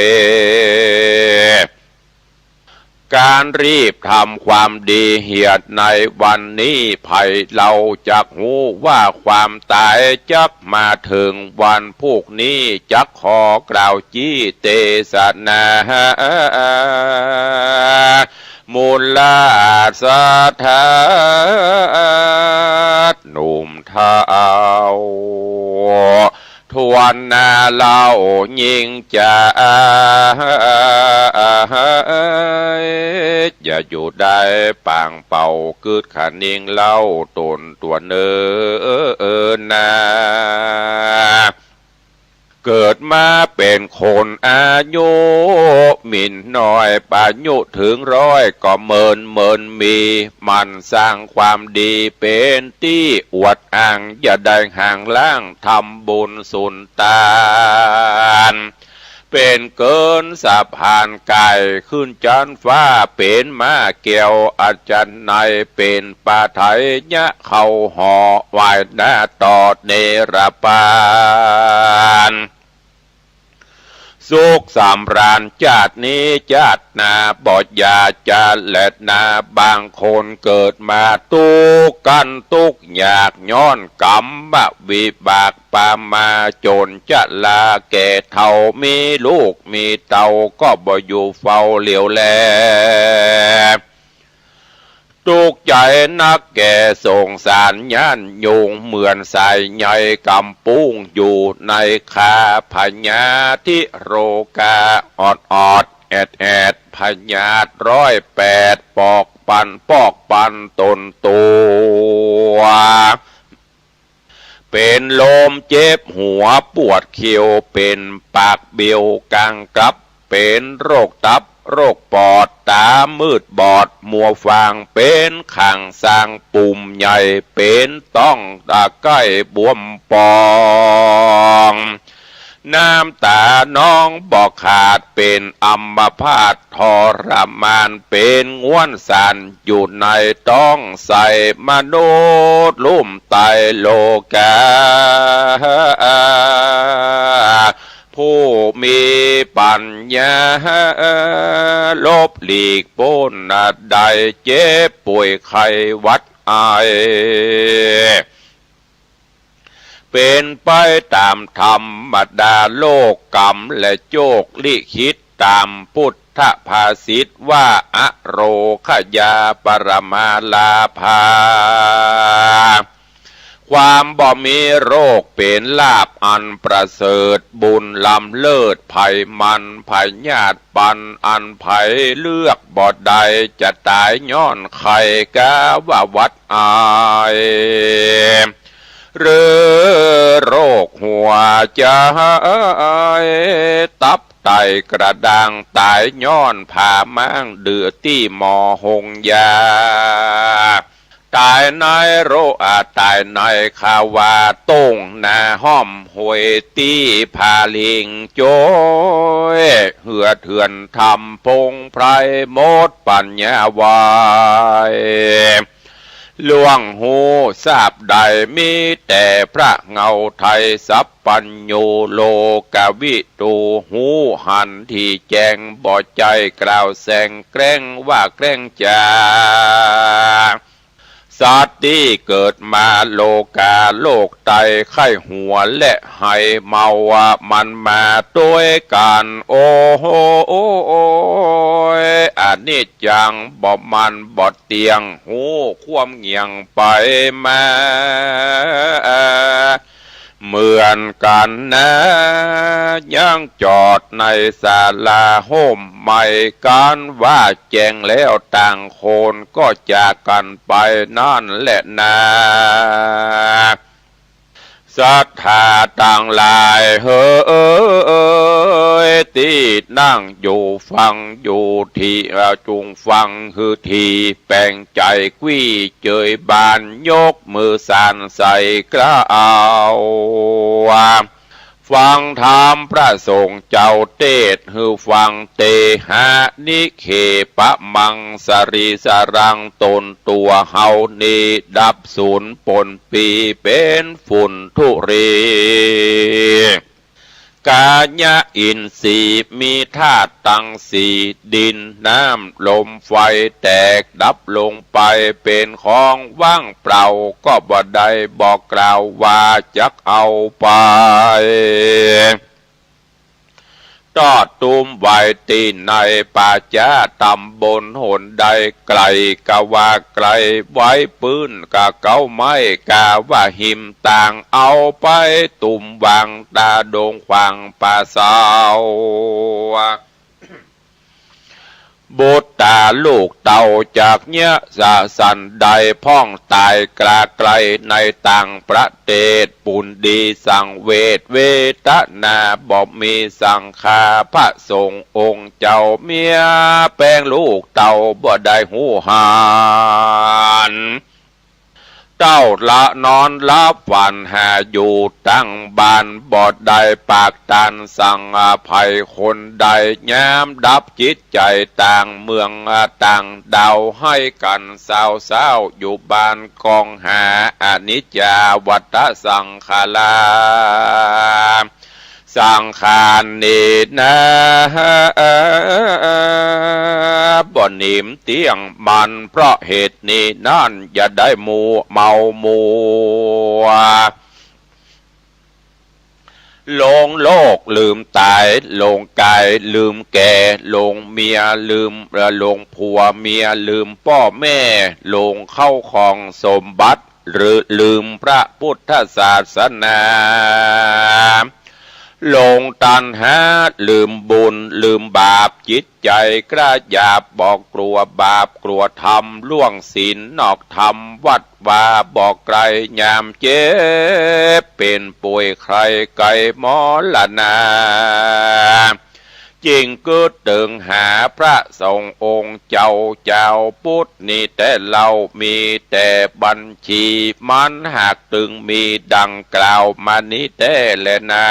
ก๋านรีบทำความดีเหียดในวันนี้ ใผเล่าจักฮู้ว่าความต๋ายจักมาเถิงวันพูกนี้ จักขอกล่าวจี้เตสนา มูลสัทธา หนุ่มเฒ่า ทวนหน้าเล่ายิ่งจะ อย่าอยู่ได้ปางเป่า กึ๊ดคะนิงเล่าต๋นตั๋วเน่อนา เกิดมาเป๋นคนอายุหมิ่นน้อย อายุเถิงร้อยก็เมินเมินมี หมั่นสร้างความดีเป๋นตี้อวดอ้าง อย่าได้ห่างล้างทำบุญสุนตาน เป๋นเกินสะพานก๋ายขึ้นจั๊นฟ้า เป๋นม้าแก้วอัศนัย เป๋นปาไถยะเข้าหอ ไหว้หน้าต่อเนรปาน สุขสำราญจาตินี้จาติหน้าบ่อย่าจะแลนา บางคนเกิดมาตุ๊กข์กั๋นตุ๊กข์ยาก ย้อนกรรมวิบากปามา จ๋นจะลาแก่เฒ่า มีลูกมีเต้าก็บ่อยู่เฝ้าเหลียวแล ตุ๊กข์ใจ๋นักแก่สงสารญาติโยม เหมือนสายใยก๋ำปุ้งอยู่ในคา พยาธิโรคาออดๆ แอดๆ พยาธิร้อยแปด ปอกปันปอกปันตนตั๋ว เป๋นลมเจ็บหัวปวดเข่า เป๋นปากเบียวกางกลับ เป๋นโรคตับโรคปอด ต๋ามืดบอดมัวฟาง เป๋นข้างสร้างปุ่มใหญ่ เป๋นต๊องตะไคร่บวมป่อง น้ำต๋านองบ่ขาด เป๋นอัมพาตทรมาน เป๋นง่วนสานอยู่ในต๊อง ใส่มนุษย์ลุ่มต๋ายโลก๋า ผู้มีปัญญาหลบหลีกป๊นได้ เจ็บป่วยไข้หวัดไอ เป๋นไปต๋ามธรรมดา โลกกรรมและโจคลิขิต ต๋ามปุทธภาษิตว่า อโรคยาปรมาลาภา ความบ่มีโรคเป๋นลาภอันประเสริฐ บุญล้ำเลิศ ไผมันพยาธิปัน อันใผเลือกบ่ได้ จะต๋ายย้อนไข้ กาว่าหวัดไอ หรือโรคหัวใจ๋ ตับไตกระด้าง ต๋ายย้อนผ่าม้าง ดื้อตี้หมอหงยา ต๋ายในโรค อ่า ต๋ายในคาวา ต้งนาห้อมห้วยตี้ผาลิงโจ๊ย เหือดเถื่อนทำพงไพร หมดปัญญาไหว ล่วงฮู้ทราบได้ มีแต่พระเหง้าไทย สัพพัญญูโลกวิทู ฮู้หันถี่แจ้ง บ่ใจ้กล่าวแซง แกล้งว่าแกล้งจ๋า สัตว์ตี้เกิดมาโลก๋า โรคไตไข้หัวและไฮเมา มันมาตวยกั๋น โอ้โห อนิจจัง บ่มั่นบ่เตี้ยง ฮู้ความเหงี่ยงไปมา เหมือนกั๋นนา ยังจอดในศาลาฮ่มไหม้ ก๋านว่าแจ้งแล้วต่างคน ก็จากกั๋นไปนั้นแหละนา ศรัทธาตังหลายเหย ตี้นั่งอยู่ฟังอยู่ตี้ อ่า จุ่งฟังหื้อถี่ แป๋งใจ๋กวี้เจยบาน ยกมือสานใส่เกล้า ฟังธรรมพระสงฆ์เจ้าเตสน์หื้อฟัง เตหะนิเคปะมัง สะรีสะรัง ต๋นตั๋วเฮานี้ ดับสูญปนปี้ เป๋นฝุ่นธุลี กายะอินทรีย์มีธาตุตังสี่ ดิน น้ำ ลม ไฟ แตกดับลงไป เป๋นของว่างเปล่า ก็บ่ได้บอกกล่าวว่าจักเอาไป ตอดตุ้มไว้ตี้ในป่าจ๊า ต๋ำบลหนใด ไก๋กาว่าไก๋ ไว้ปื้นกาเก๊าไม้ กาว่าหิมตาง เอาไปตุ้มวางต๋าดงขวางป่าเซา บุตรต๋าลูกเต้าจักเยียะสะสันใด พ่องต๋ายกล้าใก้ในต่างประเตศ ปูนดีสังเวชเวทนา บ่มีสังฆาพระสงฆ์องค์เจ้า เมียแป้งลูกเต้าบ่ได้ฮู้หัน เต้าละนอนหลับฝันหาอยู่ตังบ้าน บ่ได้ปากตันสังภัยคนใด ยามดับจิตใจ๋ต่างเมืองต่างดาว ไห้กั๋นเศร้าๆ อยู่บ้านกองหา อนิจจาวัฏฏะสังขารา สังขารนี้นา บ่นิ่มเตี้ยงมั่น เพราะเหตุนี้นั้น อย่าได้มัวเมามัว หลงโลกลืมต๋าย หลงก๋ายลืมแก่ หลงเมียลืม เอ่อ หลงผัว เมียลืมป้อแม่ หลงเข้าของสมบัติ หรือลืมพระพุทธศาสนา หลงตัณหา ลืมบุญ ลืมบาป จิตใจ๋กล้าหยาบ บ่กลัวบาป กลัวธรรม ล่วงศีลนอกธรรม วัดวา บ่ใกล้ยามเจ็บ เป๋นป่วยใคร่ใก้มรณา จึงกึ๊ดเติงหาพระสงฆ์องค์เจ้า เจ้าพุทธนี้แต๊เล่า มีแต่บัญชี มันหากตึงมีดังกล่าวมานี้แต๊แลนา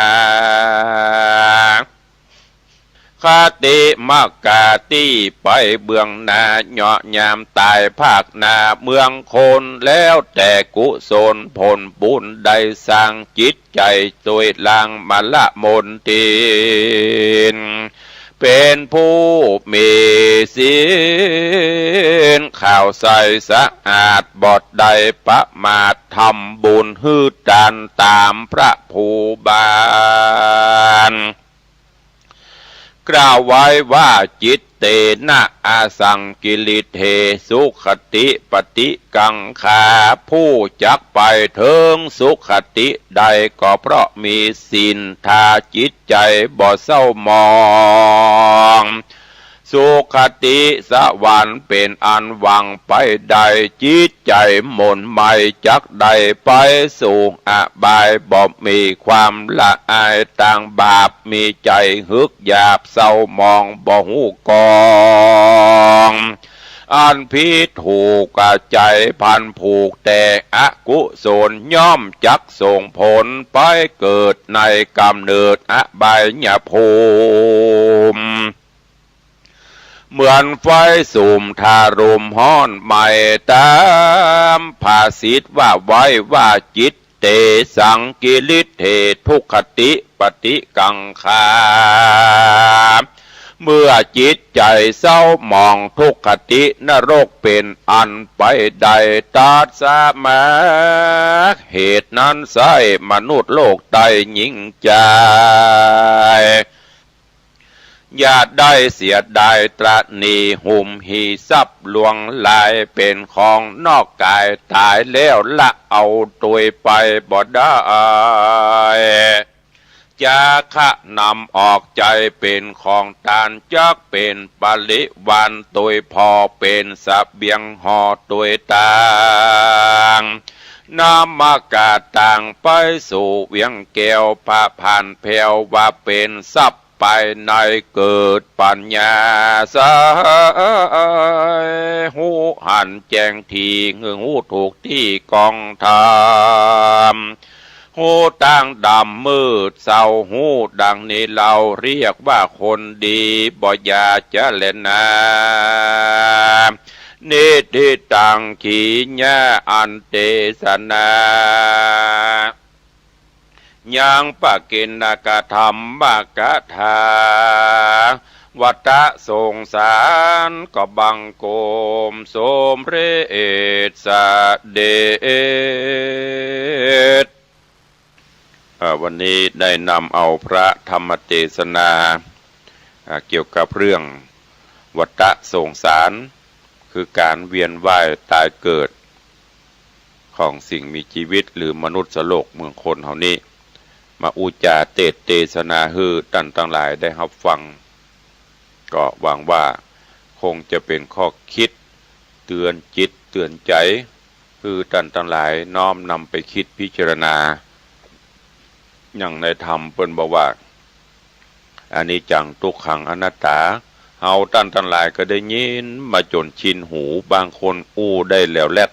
คติมกาตี้ไปเบื้องหน้า เหยาะยามต๋ายภาคหน้า เมืองคนแล้วแต่กุศลผลบุญ ได้สร้างจิตใจ๋ตวยล้างมลมลทิน เป๋นผู้มีศีลขาวใสสะอาด บ่ได้ประมาท ทำบุญหื้อตานต๋ามพระภูบาล กล่าวไว้ว่า จิตเตนะ อสังกิริเท สุขติปฏิกังขา ผู้จักไปเถิงสุขติได้ ก็เพราะมีศีลทาจิตใจ๋บ่เศร้าหมอง สุขติสวรรค์เป๋นอันหวังไปได้ จิตใจ๋หม่นไหม้จักได้ไปสู่อบาย บ่มีความละอายตางบาป มีใจ๋หึกหยาบเศร้าหมอง บ่ฮู้กอง อันผิดถูก ใจ๋พันผูกแต่อกุศล ย่อมจักส่งผลไปเกิดในก๋ำเนิดอบายภูมิ เหมือนไฟสุมถ้าลมฮ้อนไหม้ ต๋ามภาษิตว่าไว้ว่า จิตเตสังกิริเท ทุกขติปฏิกังขา เมื่อจิตใจ๋เศร้าหมอง ทุกขตินรกเป๋นอันไปได้ ตัสมา เหตุนั้นไส้มนุษย์โลกได้หญิงจาย อย่าได้เสียดายตระหนี่ หุมหีทรัพย์หลวงหลาย เป๋นของนอกก๋าย ต๋ายแล้วละเอาตวยไปบ่ได้ จักขะนำออกใจ๋เป๋นของตาน จักเป๋นปริวารตวยผ่อ เป๋นเสบียงห่อตวยตาง นำก๋าตางไปสู่เวียงแก้ว ผะผ่านแผ้วว่าเป๋นทรัพย์ ภายในเกิดปัญญาใส ฮู้หันแจ้งตี้ ฮู้ถูกตี้กองธรรม ฮู้ตางดำมืดเศร้า ฮู้ดังนี้เฮาเรียกว่าคนดี บ่อย่าจะแลนา นิฏฐิตัง ขีณา อันเตสนา ยังปะกิณกธรรมกถา วัตตะสงสารก็บังคมสมเร็จเสด็จ เอ่อ วันนี้ได้นำเอาพระธรรมเตสนา อ่า เกี่ยวกับเรื่องวัตตะสงสาร คือก๋านเวียนว่ายต๋ายเกิด ของสิ่งมีจีวิต หรือมนุษย์โลกเมืองคนเฮานี้ มาอู้จ๋าเตสน์เตสนาหื้อต้านตังหลายได้ฮับฟัง ก็หวังว่าคงจะเป๋นข้อคิดเตื๋อนจิตเตื๋อนใจ๋ หื้อต้านตังหลายน้อมนำไปคิดพิจารณา อย่างในธรรมเปิ้นบอกว่า อนิจจัง ทุกขัง อนัตตา เฮาต้านตังหลายก็ได้ยินมาจ๋นชินหู บางคนอู้ได้แหลวแหลด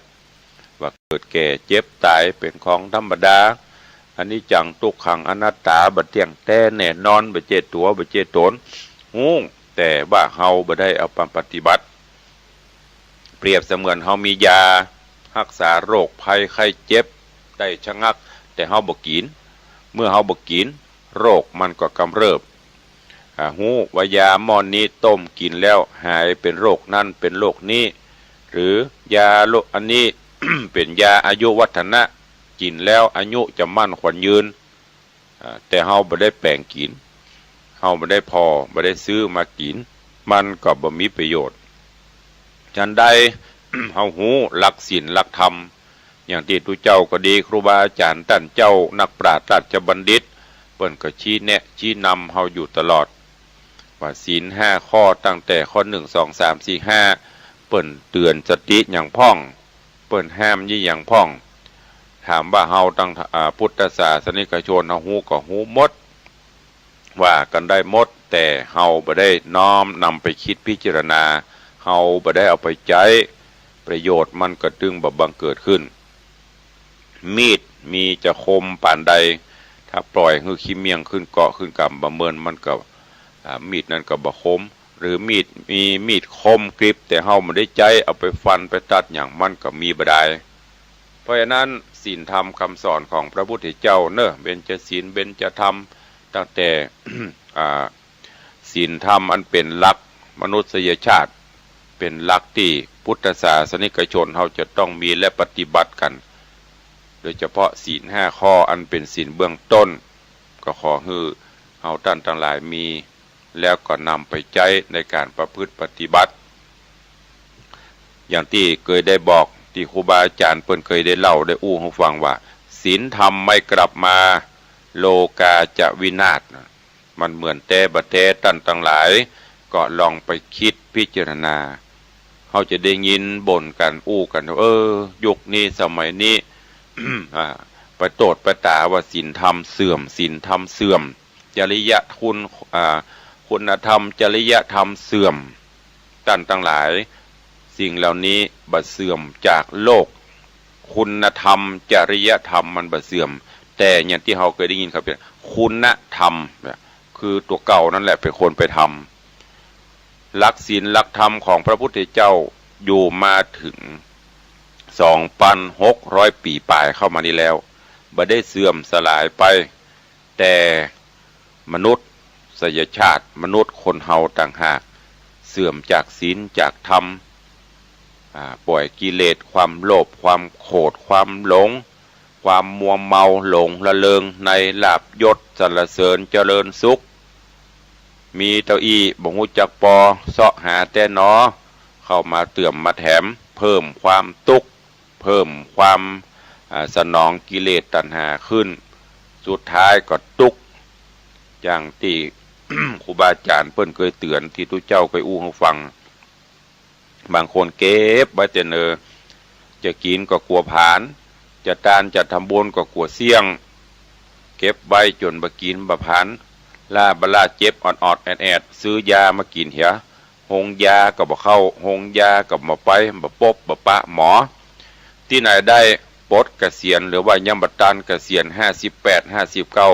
ว่าเกิดแก่เจ็บต๋ายเป๋นของธรรมดา อนิจจัง ทุกขัง อนัตตา บ่เตี้ยงแต๊แน่นอน บ่ใจ้ตั๋ว บ่ใจ้ต๋น ฮู้ แต่ว่าเฮาบ่ได้เอามาปฏิบัติ เปรียบเสมือนเฮามียาฮักษาโรคภัยไข้เจ็บได้ชะงัก แต่เฮาบ่กิ๋น เมื่อเฮาบ่กิ๋น โรคมันก็กำเริบ อ่า ฮู้ว่ายาหม้อนี้ต้มกิ๋นแล้วหายเป๋นโรคนั้นเป๋นโรคนี้ หรือยาโรคอันนี้ เป๋นยาอายุวัฒนะ กิ๋นแล้วอายุจะมั่นขวัญยืน อ่า แต่เฮาบ่ได้แป๋งกิ๋น เฮาบ่ได้ผ่อ บ่ได้ซื้อมากิ๋น มันก็บ่มีประโยชน์ ฉันใด เฮาฮู้หลักศีลหลักธรรม อย่างตี้ตุ๊เจ้าก็ดี ครูบาอาจ๋ารย์ต้านเจ้า นักปราชญ์ราชบัณฑิต เปิ้นก็ชี้แนะชี้นำเฮาอยู่ตลอด ว่าศีลห้าข้อตั้งแต่ข้อหนึ่ง สอง สาม สี่ ห้า เปิ้นเตื๋อนสติหยังพ่อง เปิ้นห้ามยี่หยังพ่อง ถามว่าเฮาตัง อ่า พุทธศาสนิกชนเฮาฮู้ก็ฮู้หมด ว่ากั๋นได้หมด แต่เฮาบ่ได้น้อมนำไปกึ๊ดพิจารณา เฮาบ่ได้เอาไปใจ๊ ประโยชน์มันก็ตึงบ่บังเกิดขึ้น มีดมีจะคมปานใด ถ้าปล่อยหื้อขี้เมี้ยงขึ้นเกาะขึ้นก่ำบ่เมิน มันก็ อ่า มีดนั้นก็บ่คม หรือมีด มีมีดคมกริบ แต่เฮาบ่ได้ใจ๊เอาไปฟันไปตัดหยัง มันก็มีบ่ดาย เพราะฉะนั้นศีลธรรมกำสอนของพระพุทธเจ้าเนาะ เบญจศีล เบญจธรรม ตั้งแต่ อ่า ศีลธรรมอันเป๋นหลักมนุษยชาติ เป๋นหลักตี้พุทธศาสนิกชนเฮาจะต้องมีและปฏิบัติกั๋น โดยเฉพาะศีลห้าข้ออันเป๋นศีลเบื้องต้น ก็ขอหื้อเฮาต้านตังหลายมี แล้วก็นำไปใจ๊ในก๋านประพฤติปฏิบัติ อย่างตี้เกยได้บอก ตี้ครูบาอาจ๋ารย์เปิ้นเกยได้เล่าได้อู้หื้อฟังว่า ศีลธรรมไม่กลับมา โลกาจะวินาศ นะ มันเหมือนแต๊บ่แต๊ ต้านตังหลาย ก็ลองไปกึ๊ดพิจารณา เฮาจะได้ยินบ่นกั๋นอู้กั๋น เออ ยุคนี้สมัยนี้ อ่า ไปโต้ษไปต๋าว่าศีลธรรมเสื่อม ศีลธรรมเสื่อม จริยคุณ อ่า คุณธรรม จริยธรรมเสื่อม ต้านตังหลาย สิ่งเหล่านี้บ่เสื่อมจากโลก คุณธรรม จริยธรรมมันบ่เสื่อม แต่อย่างตี้เฮาเกยได้ยินเขาเป๋นคุณธรรม เนี่ย คือตั๋วเก่านั่นแหละเป๋นคนไปทำ หลักศีลหลักธรรมของพระพุทธเจ้าอยู่มาเถิง สองปันหกร้อย ปี๋ป๋ายเข้ามานี้แล้ว บ่ได้เสื่อมสลายไป แต่มนุษยชาติ มนุษย์คนเฮาต่างหาก เสื่อมจากศีลจากธรรม อ่า ปล่อยกิเลส ความโลภ ความโขด ความหลง ความมัวเมาหลงระเริงในลาภยศสรรเสริญเจริญสุข มีเต้าอี้บ่ฮู้จักปอ เซาะหาแต๊หนอ เข้ามาเติมมาแถม เพิ่มความตุ๊กข์ เพิ่มความ อ่า สนองกิเลสตัณหาขึ้น สุดท้ายก็ตุ๊กข์ อย่างตี้ ครูบาอาจ๋ารย์เปิ้นเกยเตื๋อน ตี้ตุ๊เจ้าเกยอู้หื้อฟัง บางคนเก็บไว้แต่เนิน จะกิ๋นก็กั๋วผลาญ จะตานจะทำบุญก็กั๋วเสี้ยง เก็บไว้จ๋นบ่กิ๋นบ่ผลาญ ล้าบ่ล้าเจ็บออดๆ แอดๆ ซื้อยามากิ๋นเหีย โฮงยาก็บ่เข้า โฮงยาก็บ่ไป บ่ปบบ่ปะหมอ ตี้ไหนได้ปลดเกษียณ หรือว่ายังบ่ตานเกษียณ ห้าสิบแปด ห้าสิบเก้า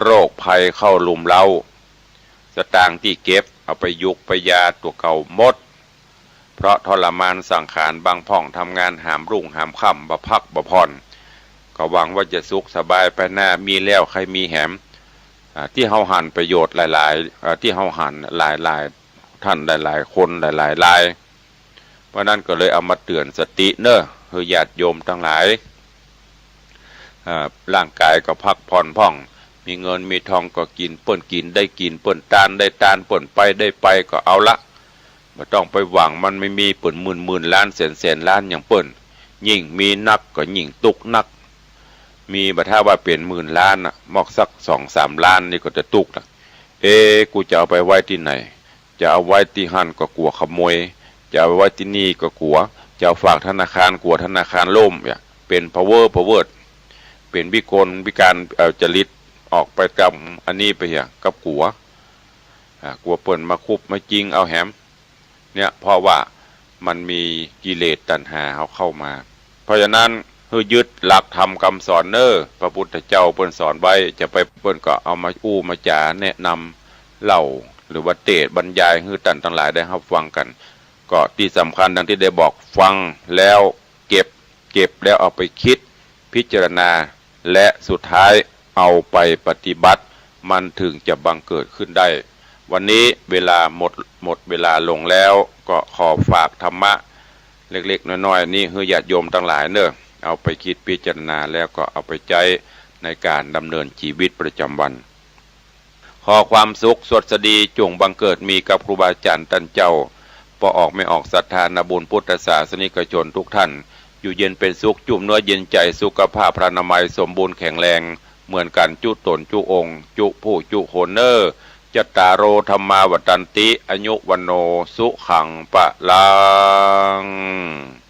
โรคภัยเข้าลุมเร้า สตางค์ตี้เก็บเอาไปยุกไปยาตั๋วเก่าหมด เพราะทรมานสังขาร บางพ่องทำงานหามรุ่งหามค่ำ บ่พักบ่ผ่อน ก็หวังว่าจะสุขสบายไปหน้า มีแล้วใค่มีแหม อ่า ตี้เฮาหันประโยชน์หลายๆ อ่า ตี้เฮาหันหลายๆ ต้านหลายๆ คนหลายๆ ราย เพราะนั้นก็เลยเอามาเตื๋อนสติเนาะ หื้อญาติโยมตังหลาย อ่า ร่างก๋ายก็พักผ่อนพ่อง มีเงินมีทองก็กิ๋นเปิ้นกิ๋นได้กิ๋น เปิ้นตานได้ตาน เปิ้นไปได้ไปก็เอาละ บ่ต้องไปหวังมันมีๆ เปิ้นหมื่นๆ ล้านแสนๆ ล้านอย่างเปิ้น ยิ่งมีนักก็ยิ่งตุ๊กข์นัก มีบ่ถ้าว่าเป๋นหมื่นล้านน่ะ มอกสักสองสามล้านนี่ก็จะตุ๊กข์ละ เอ๊ะ กูจะเอาไปไว้ตี้ไหน จะเอาไว้ตี้หั้นก็กั๋วขโมย จะเอาไว้ตี้นี่ก็กั๋ว จะเอาฝากธนาคารกั๋วธนาคารล่ม เนี่ย เป๋นพะเว้อพะเวิด เป๋นวิกลวิการ เอ่อ จริต ออกไปต๋ามอันนี้ไปเหีย กับกั๋ว อ่า กั๋วเปิ้นมาคุบมาจิงเอาแหม เนี่ย เพราะว่ามันมีกิเลสตัณหาเฮาเข้ามา เพราะฉะนั้นหื้อยึดหลักธรรมกำสอนเนาะ พระพุทธเจ้าเปิ้นสอนไว้ จะไปเปิ้นก็เอามาอู้มาจ๋าแนะนำเล่า หรือว่าเตสน์บรรยายหื้อต้านตังหลายได้ฮับฟังกั๋น ก็ตี้สำคัญดังตี้ได้บอก ฟังแล้วเก็บ เก็บแล้วเอาไปกึ๊ดพิจารณา และสุดท้ายเอาไปปฏิบัติ มันถึงจะบังเกิดขึ้นได้ วันนี้เวลาหมด หมดเวลาลงแล้ว ก็ขอฝากธรรมะเล็กๆ น้อยๆ นี้หื้อญาติโยมตังหลายเน่อ เอาไปกึ๊ดพิจารณาแล้วก็เอาไปใจ๊ในก๋านดำเนินจีวิตประจ๋ำวัน ขอความสุขสวัสดีจุ่งบังเกิดมีกับครูบาอาจ๋ารย์ต้านเจ้า ป้อออกแม่ออกศรัทธานาบุญพุทธศาสนิกชนทุกท่าน อยู่เย็นเป๋นสุข จุ่มเนื้อเย็นใจ๋ สุขภาพพรรณนามัยสมบูรณ์แข็งแรงเหมือนกั๋นจุ๊ต๋นจุ๊องค์ จุ๊ผู้จุ๊คนเน่อ จัตตาโร ธัมมา วัฑฒันติ อายุ วัณโณ สุขัง พลัง